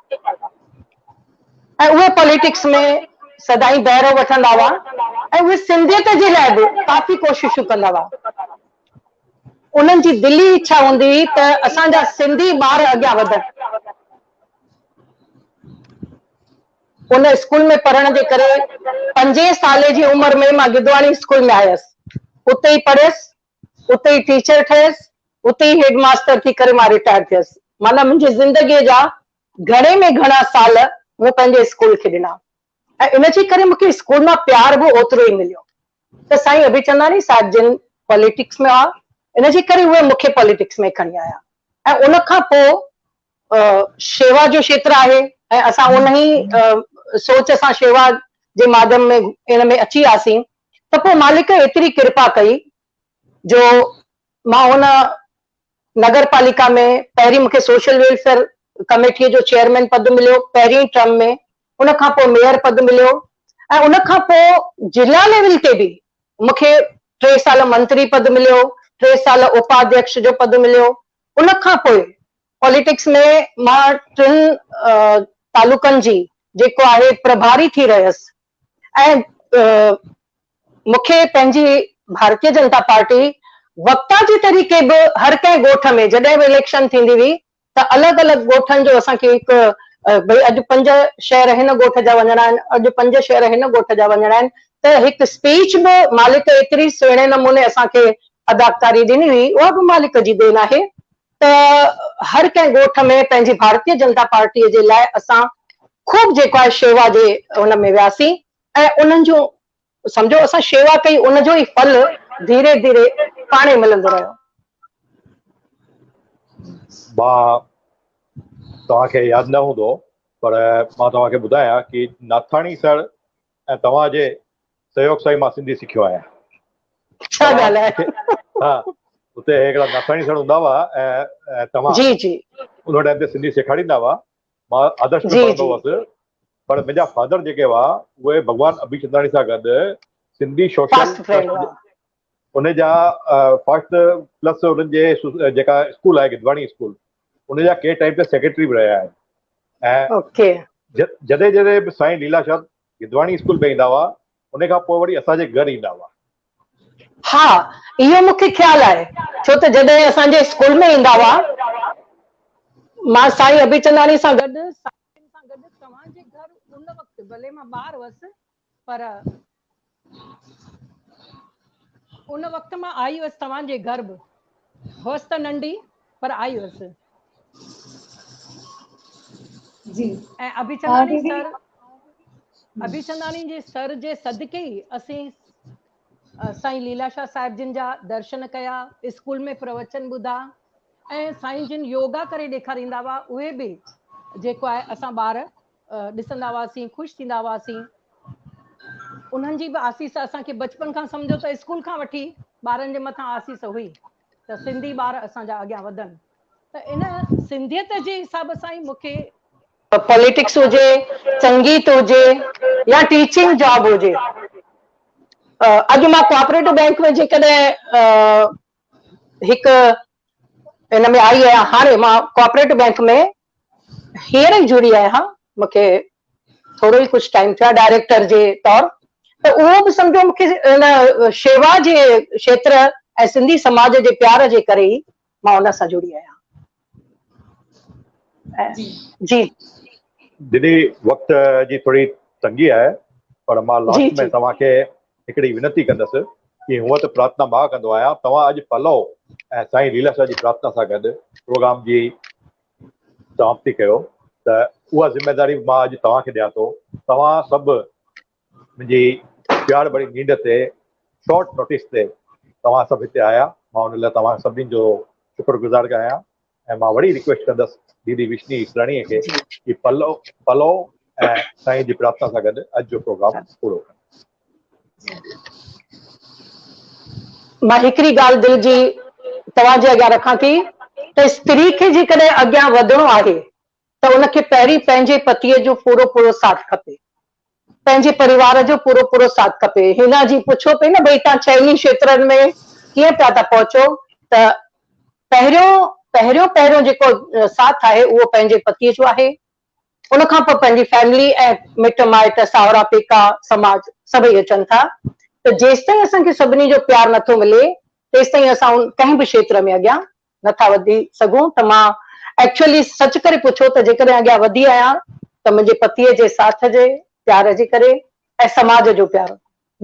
۽ اهي پولٽڪس ۾ سدائين بهرو وٺندا هئا ۽ اهي سنڌيت جي لاء به ڪافي ڪوششون ڪندا هئا. انهن جي دلي اڇا هوندي هئي ته اسان جا سنڌي ٻار اڳيان وڌن. ان اسڪول ۾ پڙهڻ جي ڪري پنجين سالي جي عمر ۾ مان گدواڻي اسڪول ۾ آيس. اتي ئي پڙهيس، اتي ئي ٽيچر ٺهيس، اتي ئي هيڊ ماستر ٿي ڪري مان رٽائر ٿيس. معنيٰ منهنجي زندگيء جا گهڻي ۾ گهڻا سال مون پنهنجي اسڪول کي ڏنا ۽ ان جي ڪري مون کي اسڪول مان پيار به اوترو ئي مليو. ته سائين اڀيچنداڻي صاحب جن پاليٽڪس ۾ هئا ان جي ڪري اهي مون کي پاليٽڪس ۾ کڻي آيا ۽ ان کان پوء شيوا جو کيتر آهي ۽ اسان ان ئي سوچ سان شيوا جي ماڌيم ۾ ان ۾ اچي وياسين ته پوء مالڪ ايتري ڪرپا ڪئي جو مان ان نگر پاليڪا ۾ پهرين مون کي سوشل ويلفيئر ڪميٽيء جو چيئرمين پد مليو پهرين ٽرم ۾، ان کان پوء ميئر پد مليو ۽ ان کان پوء ضلع ليول تي به مون کي ٽي سال منتري پد مليو، ٽي سال اپاڌيڪش جو پد مليو. ان کان پوء پاليٽڪس ۾ مان ٽن تعلقن جي جيڪو آهي پرڀاري ٿي رهيس ۽ مون کي پنهنجي ڀارتيه جنتا پارٽي وڪتا جي طريقي به هر ڪنهن ڳوٺ ۾ جڏهن به اليڪشن ٿيندي هئي ته الڳ الڳ ڳوٺن جو اسان کي هڪ ڀئي اڄ پنج شهر هن ڳوٺ جا وڃڻا آهن اڄ پنج شهر هن ڳوٺ جا وڃڻا آهن ته هڪ اسپيچ به مالڪ ايتري سهڻي نموني اسان کي اداڪاري ڏني هئي اها به مالڪ جي دين آهي ته هر ڪنهن ڳوٺ ۾ پنهنجي ڀارتيه جنتا پارٽيء جي لاء اسان خوب جيڪو آهي شيوا جي ان ۾ وياسين ۽ انهن جون سمجهو اسان شيوا ڪئي ان جو ئي ڦل ڌيري ڌيري پاڻ ئي ملندو رهيو. مان توهان کي ياد نه هوندو پر مان توهان کي ٻڌايان ڪي ناٿاڻي سر ۽ توهان جي سهيوگ سان ئي مان سنڌي سکيو آهيان. ڇا ڳالهه آهي. ها اتي هڪڙا ناٿاڻي سر هوندا هئا ۽ توهان جي جي ان ٽائيم تي سنڌي سيکاريندا هئا. مان آدرش ۾ پڙهندو هئس پر منهنجا فادر جيڪي هئا اهي ڀڳوان اڀي چنداڻي سان گڏ سنڌي سوشل ان جا فرسٽ پلس انهن جي جيڪا اسڪول آهي گدواڻي اسڪول ان جا ڪي ٽائيم تي سيڪريٽري به رهيا آهن ۽ اوڪي جڏهن جڏهن به سائين ليلا شاهه گدواڻي اسڪول ۾ ايندا هئا ان کان پوء وري اسان جي گهر ايندا هئا. ها اهو مون کي خيال آهي ڇو ته جڏهن اسان جي اسڪول ۾ ايندا هئا مان سائين اڀيچنداڻي سان گڏ سائين سان گڏ توهان جي گهر ان وقت ڀلي مان ٻار هئس پر ان وقت مان آئي هئس توهان جي گهر به هئس ته ننڍي پر آئي هئس. جي ۽ اڀيچنداڻي سر اڀيچنداڻي جي سر جي صدقي ئي اسين سائين ليلا شاهه صاحب جن جا درشن ڪيا، اسڪول ۾ پروچن ٻڌا ۽ سائين جن يوگا ڪري ڏيکاريندا هئا اهي به جيڪو آهي اسان ٻار ڏسندا هئاسين خوش ٿيندا هئاسين انهن جي به آسيس اسان کي بچپن کان سمجهو ته اسڪول کان وٺي ٻارن جي مٿان آسيس هئي ته سنڌي ٻار اسان جا اڳيان وڌن ته ان سنڌيت جي حساب سان ئي مونکي پاليٽڪس هجي سنگيت هجي يا ٽيچنگ جاب هجي اڄ مان ڪوآپريٽو بينڪ ۾ جيڪڏهن هڪ ان ۾ آئي آهيان هاڻي مان ڪوآپريٽو بينڪ ۾ هينئر ئي جڙي آهيان مون کي ٿورو ئي ڪجهه ٽائيم ٿيو آهي ڊائريڪٽر جي طور ته اهو به سمجهو مون کي ان شيوا جي کيتر ۽ سنڌي سماج جي پيار جي ڪري ئي مان ان سان جڙي آهيان. جي. ديدي وقت جي ٿوري تنگي آهي پر مان لاسٽ ۾ توهان کي هڪڙي وينتي ڪندس ڪي هونء ته پرارٿنا مان ڪندو آهيان توهان اڄ پلو ۽ سائين ليلا شاهه جي پرارٿنا سان گڏ پروگرام جي سماپتي ڪيو ته اها ذميواري به مان اڄ توهان کي ڏيان ٿو توهان سڀ منهنجي پيار ڀري نينڍ تي شارٽ نوٽيس تي توهان سڀ هتي آيا مان ان لاء توهان سڀني جو شڪر گذار آهيان ۽ مان وري رڪويسٽ ڪندس ديدي وشني اسراڻي کي ڪي پلو پلو ۽ سائين جي پرارٿنا سان گڏ اڄ جو پروگرام پورو ڪن. مان هڪڙي ڳالهه دل جي توهان جي اڳيان رکان ٿي ته استري کي جيڪڏهن اڳيان وڌڻو آهي ته ان کي پهرين پنهنجي پتيء جو پورو پورو ساٿ کپي. پنهنجي پريوار جو پورو پورو ساٿ کپي. هينا جي پڇو پئي نه ڀئي توهان چئني کيترن ۾ ڪيئن پيا ٿا پهچو ته پهريون پهريون پهريون جيڪو ساٿ آهي اهو پنهنجي پتيء جو آهي. ان کان پوء پنهنجي فيملي ۽ مٽ مائٽ، ساهرا پيڪا، سماج سڀئي اچن ٿا ته جيستائين اسان کي سڀني جو پيار نٿو ملي تيستائين اسان ڪنهن به کيتر ۾ اڳيان نٿا وڌي سگهون ته مان ايڪچوئلي سچ ڪري پڇو ته جيڪڏهن اڳيان وڌي آهيان ته منهنجي پتيء جي ساٿ جي پيار جي ڪري ۽ سماج جو پيار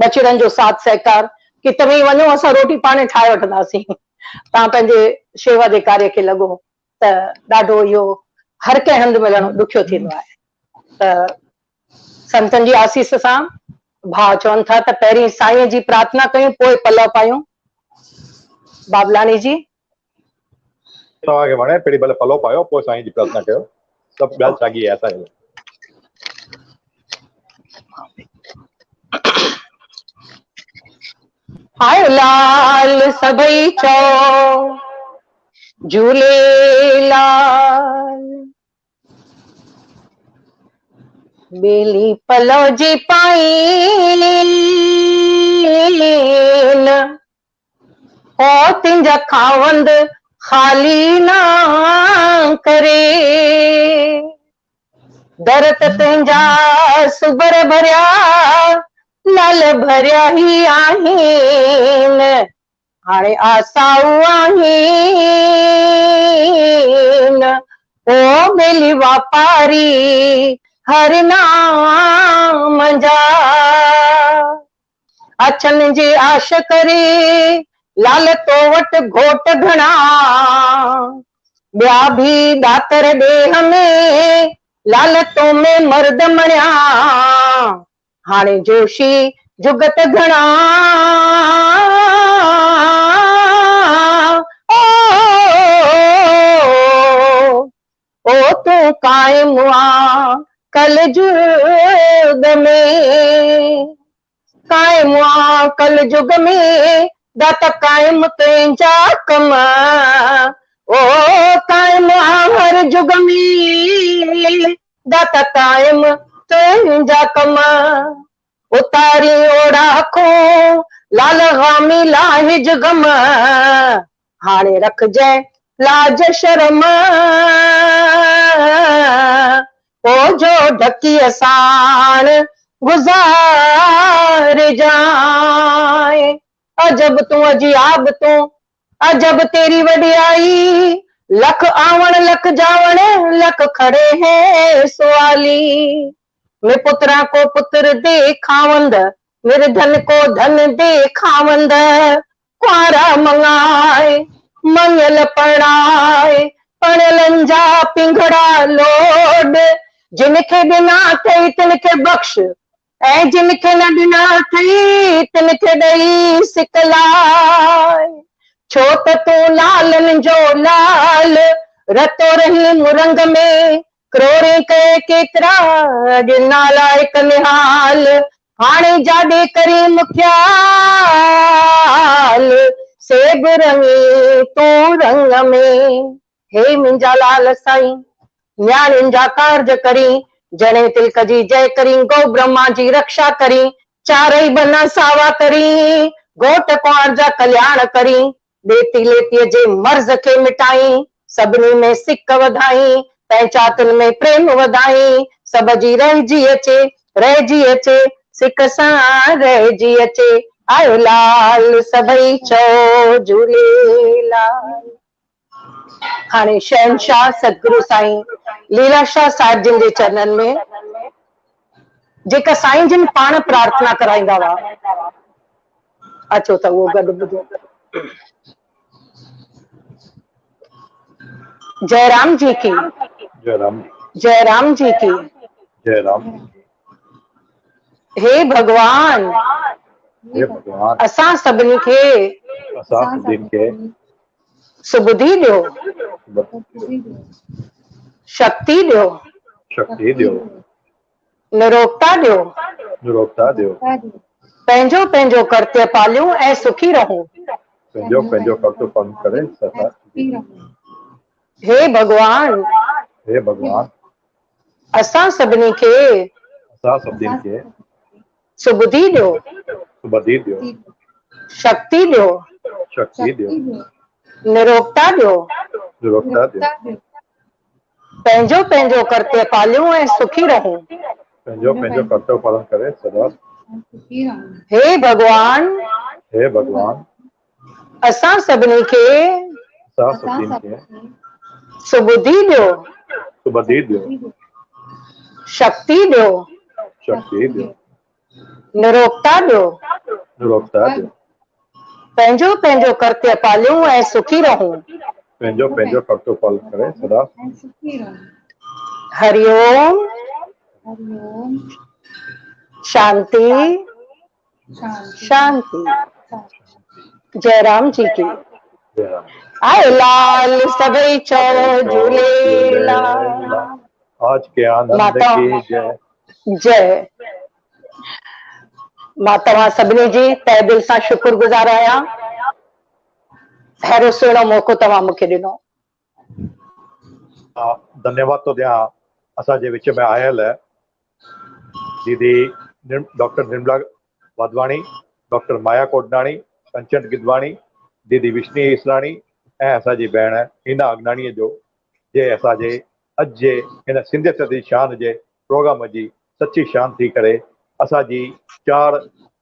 ٻچڙن جو ساٿ سهڪار ڪي توهين وڃو اسان روٽي پاڻي ٺاهي وٺنداسين توهان پنهنجي شيوا جي ڪاريه کي لڳو ته ڏاڍو اهو هر ڪنهن هنڌ ملڻ ڏکيو ٿيندو آهي ته سنتن جي آسيس سان ڀاء چون ٿا ته پهرين سائين جي پرارٿنا ڪيون پوء پلئه پايون بابلاڻي جي. توهان کي وڻي پهرين ڀلي پلئه پايو پوء سائين جي پرارٿنا ڪيو سڀ ڳالهه ساڳي آهي اسان جي لاء. آيو لال سڀئي چئو جهوليلال ٻيلي پلو جي پائين او تنهنجا خاوند خالي نه ڪري در ته تنهنجا سبر ڀريا لال ڀريا ئي آهن هاڻي آسائو آهين او ٻيلي واپاري هر نام جا. اڇن جي آش ڪري، لال تو وٽ گهوٽ گهڻا. ٻيا ڀي ڏاتر ڏيهه ۾، لال تو ۾ مرد مڻيا. هاڻي جوشي جڳت گهڻا. او تون قائم آن ڪل جڳ ۾. قائم آن ڪل جڳ ۾، داتا قائم تنهنجا ڪم. او قائم آن هر جڳ ۾، داتا قائم تنهنجا ڪم. اتارين اوڙاکون، لال غامي لاهج غم. هاڻي رکجئين لاج شرم، او جو ڍڪيء ساڻ گذارجانء. عجب تون عجياب تون، عجب تيري وڏيائي، لک آوڻ لک جاوڻ، لک کڙي هين سوالي. مين پتران ڪو پتر the کاوند، نرڌن ڪو ڌن the کاوند، ڪنوارا مڱائي، مڱيل پرڻائي، پرڻيلن جا پينگهڙا لوڏ، جن کي ڏنا اٿئي تن کي بخش، ۽ جن کي نه ڏنا اٿئي تن کي ڏئي سڪ لاء. ڇو ته تون لالن جو لال، رتو رهين رنگ ۾، ڪروڙين ڪئي ڪيترا اڄ نالائق نهال، هاڻي جاڏي ڪرين مکيال، سي به رڱي تون رڱ ۾. هي منهنجا لال سائين، نياڻين جا ڪارج ڪرين، جڻي تلڪ جي جئه ڪرين، گئو برهما جي رکشا ڪرين، چارئي ٻنا ساوا ڪرين، گهوٽ ڪنوار جا ڪلياڻ ڪرين، ڏيتي ليتيء جي مرض کي مٽائين، سڀني ۾ سڪ وڌائين، پنهنچاتن ۾ پريم وڌائين، سڀ جي رهجي اچي، رهجي اچي، سڪ سان رهجي اچي، آيو لال سڀئي چئو جهوليلال. هاڻي شهنشاهه ستگرو سائين ليلا شاهه صاحب جن جي چرنن ۾ جيڪا سائين جن پاڻ پرارٿنا ڪرائيندا هئا، اچو ته اهو گڏ ٻڌون. جئي رام جي ڪي. جئي رام جي. جئي رام جي ڪي. جئي رام جي ڪي. هي ڀڳوان. هي ڀڳوان. اسان سڀني کي. اسان سڀني کي. سٻڌي ڏيو. شڪتي ڏيو. شڪتي ڏيو. نروڳتا ڏيو. نروڳتا ڏيو. پنهنجو پنهنجو ڪرتيه پاليون ۽ سکي رهون. پنهنجو پنهنجو ڪرتيه پالن ڪري سدا سکي رهون. هي ڀڳوان! هي ڀڳوان! اسان سڀني کي. اسان سڀني کي. سٻڌي ڏيو. سٻڌي ڏيو. شڪتي ڏيو. شڪتي ڏيو. نروڳتا ڏيو. نروڳتا ڏيو. پنهنجو پنهنجو ڪرتيه پاليون ۽ سکي رهون. پنهنجو پنهنجو ڪرتيه پالن ڪري سدا سکي رهون. هي ڀڳوان! هي ڀڳوان! اسان سڀني کي. اسان سڀني کي. سٻڌي ڏيو. سٻڌي ڏيو. شڪتي ڏيو. شڪتي ڏيو. نروڳتا ڏيو. نروڳتا ڏيو. پنهنجو پنهنجو ڪرتيه پاليون ۽ سکي رهون. پنهنجو پنهنجو ڪرتيه پالن ڪري سدا سکي رهون. هري اوم. هري اوم. شانتي شانتي. جئي رام جي ڪي. آئي لال سڀئي چئو جهوليلال. آج ڪي آنند ڪي جئي. جئي. مان توهان سڀني جي تهه دل سان شڪر گذار آهيان. اهڙو سهڻو موقعو توهان مون کي ڏنو. ڌنيواد ٿو ڏيان اسان جي وچ ۾ آيل ديدي ڊاڪٽر نرملا واڌواڻي، ڊاڪٽر مايا ڪوٽناڻي، ڪنچن گدواڻي، ديدي وشني ايسراڻي ۽ اسان جي ڀيڻ هينا اگناڻيء جو جنهن اسان جي اڄ جي هن سنڌيت جي شان جي پروگرام جي سچي شان ٿي ڪري اسان جي چار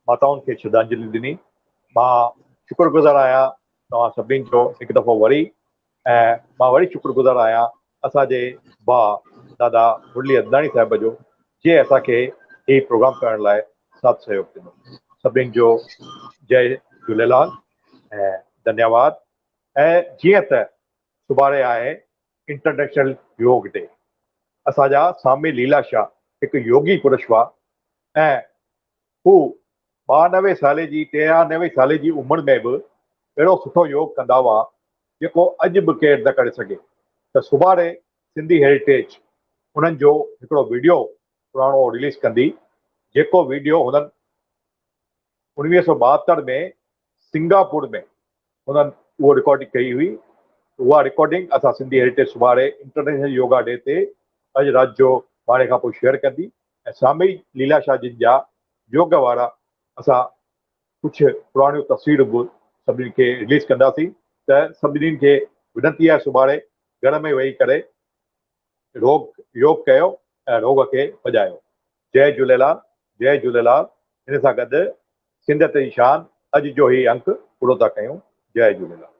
ماتائن کي شرڌانجلي ڏني. مان شڪر گذار آهيان توهان سڀني جو هڪ دفعو وري ۽ مان وري شڪر گذار آهيان اسان جي ڀاء دادا مرلي ادناڻي صاحب جو جنهن اسان کي هي پروگرام ڪرڻ لاء ساٿ سهيوگ ڏنو. سڀني جو جئي جهوليلال ۽ ڌنيواد ۽ جيئن ته سڀاڻي آهي انٽرنيشنل يوگ ڊي اسان جا سامي ليلا شاهه هڪ يوگي پرش هئا ۽ هو 92 سالي جي 93 سالي جي عمر ۾ به اهڙو سٺو يوگ ڪندا هئا جيڪو اڄ به ڪير نه ڪري سگهي ته سڀاڻي سنڌي هيريٽيج انهن جو هڪڙو ويڊيو پراڻو رليز ڪندي جيڪو ويڊيو هنن 1972 ۾ سنگاپور ۾ هنن اهو رڪارڊنگ ڪئي هئي اها رڪارڊنگ اسان سنڌي هيريٽيج سڀاڻي انٽرنيشنل يوگا ڊي تي اڄ رات جو ٻارهين کان پوء شيئر ڪندي ۽ سامي ليلا شاهه جن جا يوگ وارا اسان ڪجهه پراڻيون تصويرون به سڀني کي رليز ڪنداسين ته سڀني کي وينتي آهي سڀاڻي گهر ۾ ويهي ڪري روڳ يوگ ڪيو ۽ روڳ کي ڀڄايو. جئي جهوليلال جئي جهوليلال ان سان گڏ سنڌيت جي شان اڄ جو هي انڪ پورو ٿا ڪيون جئي جهوليلال.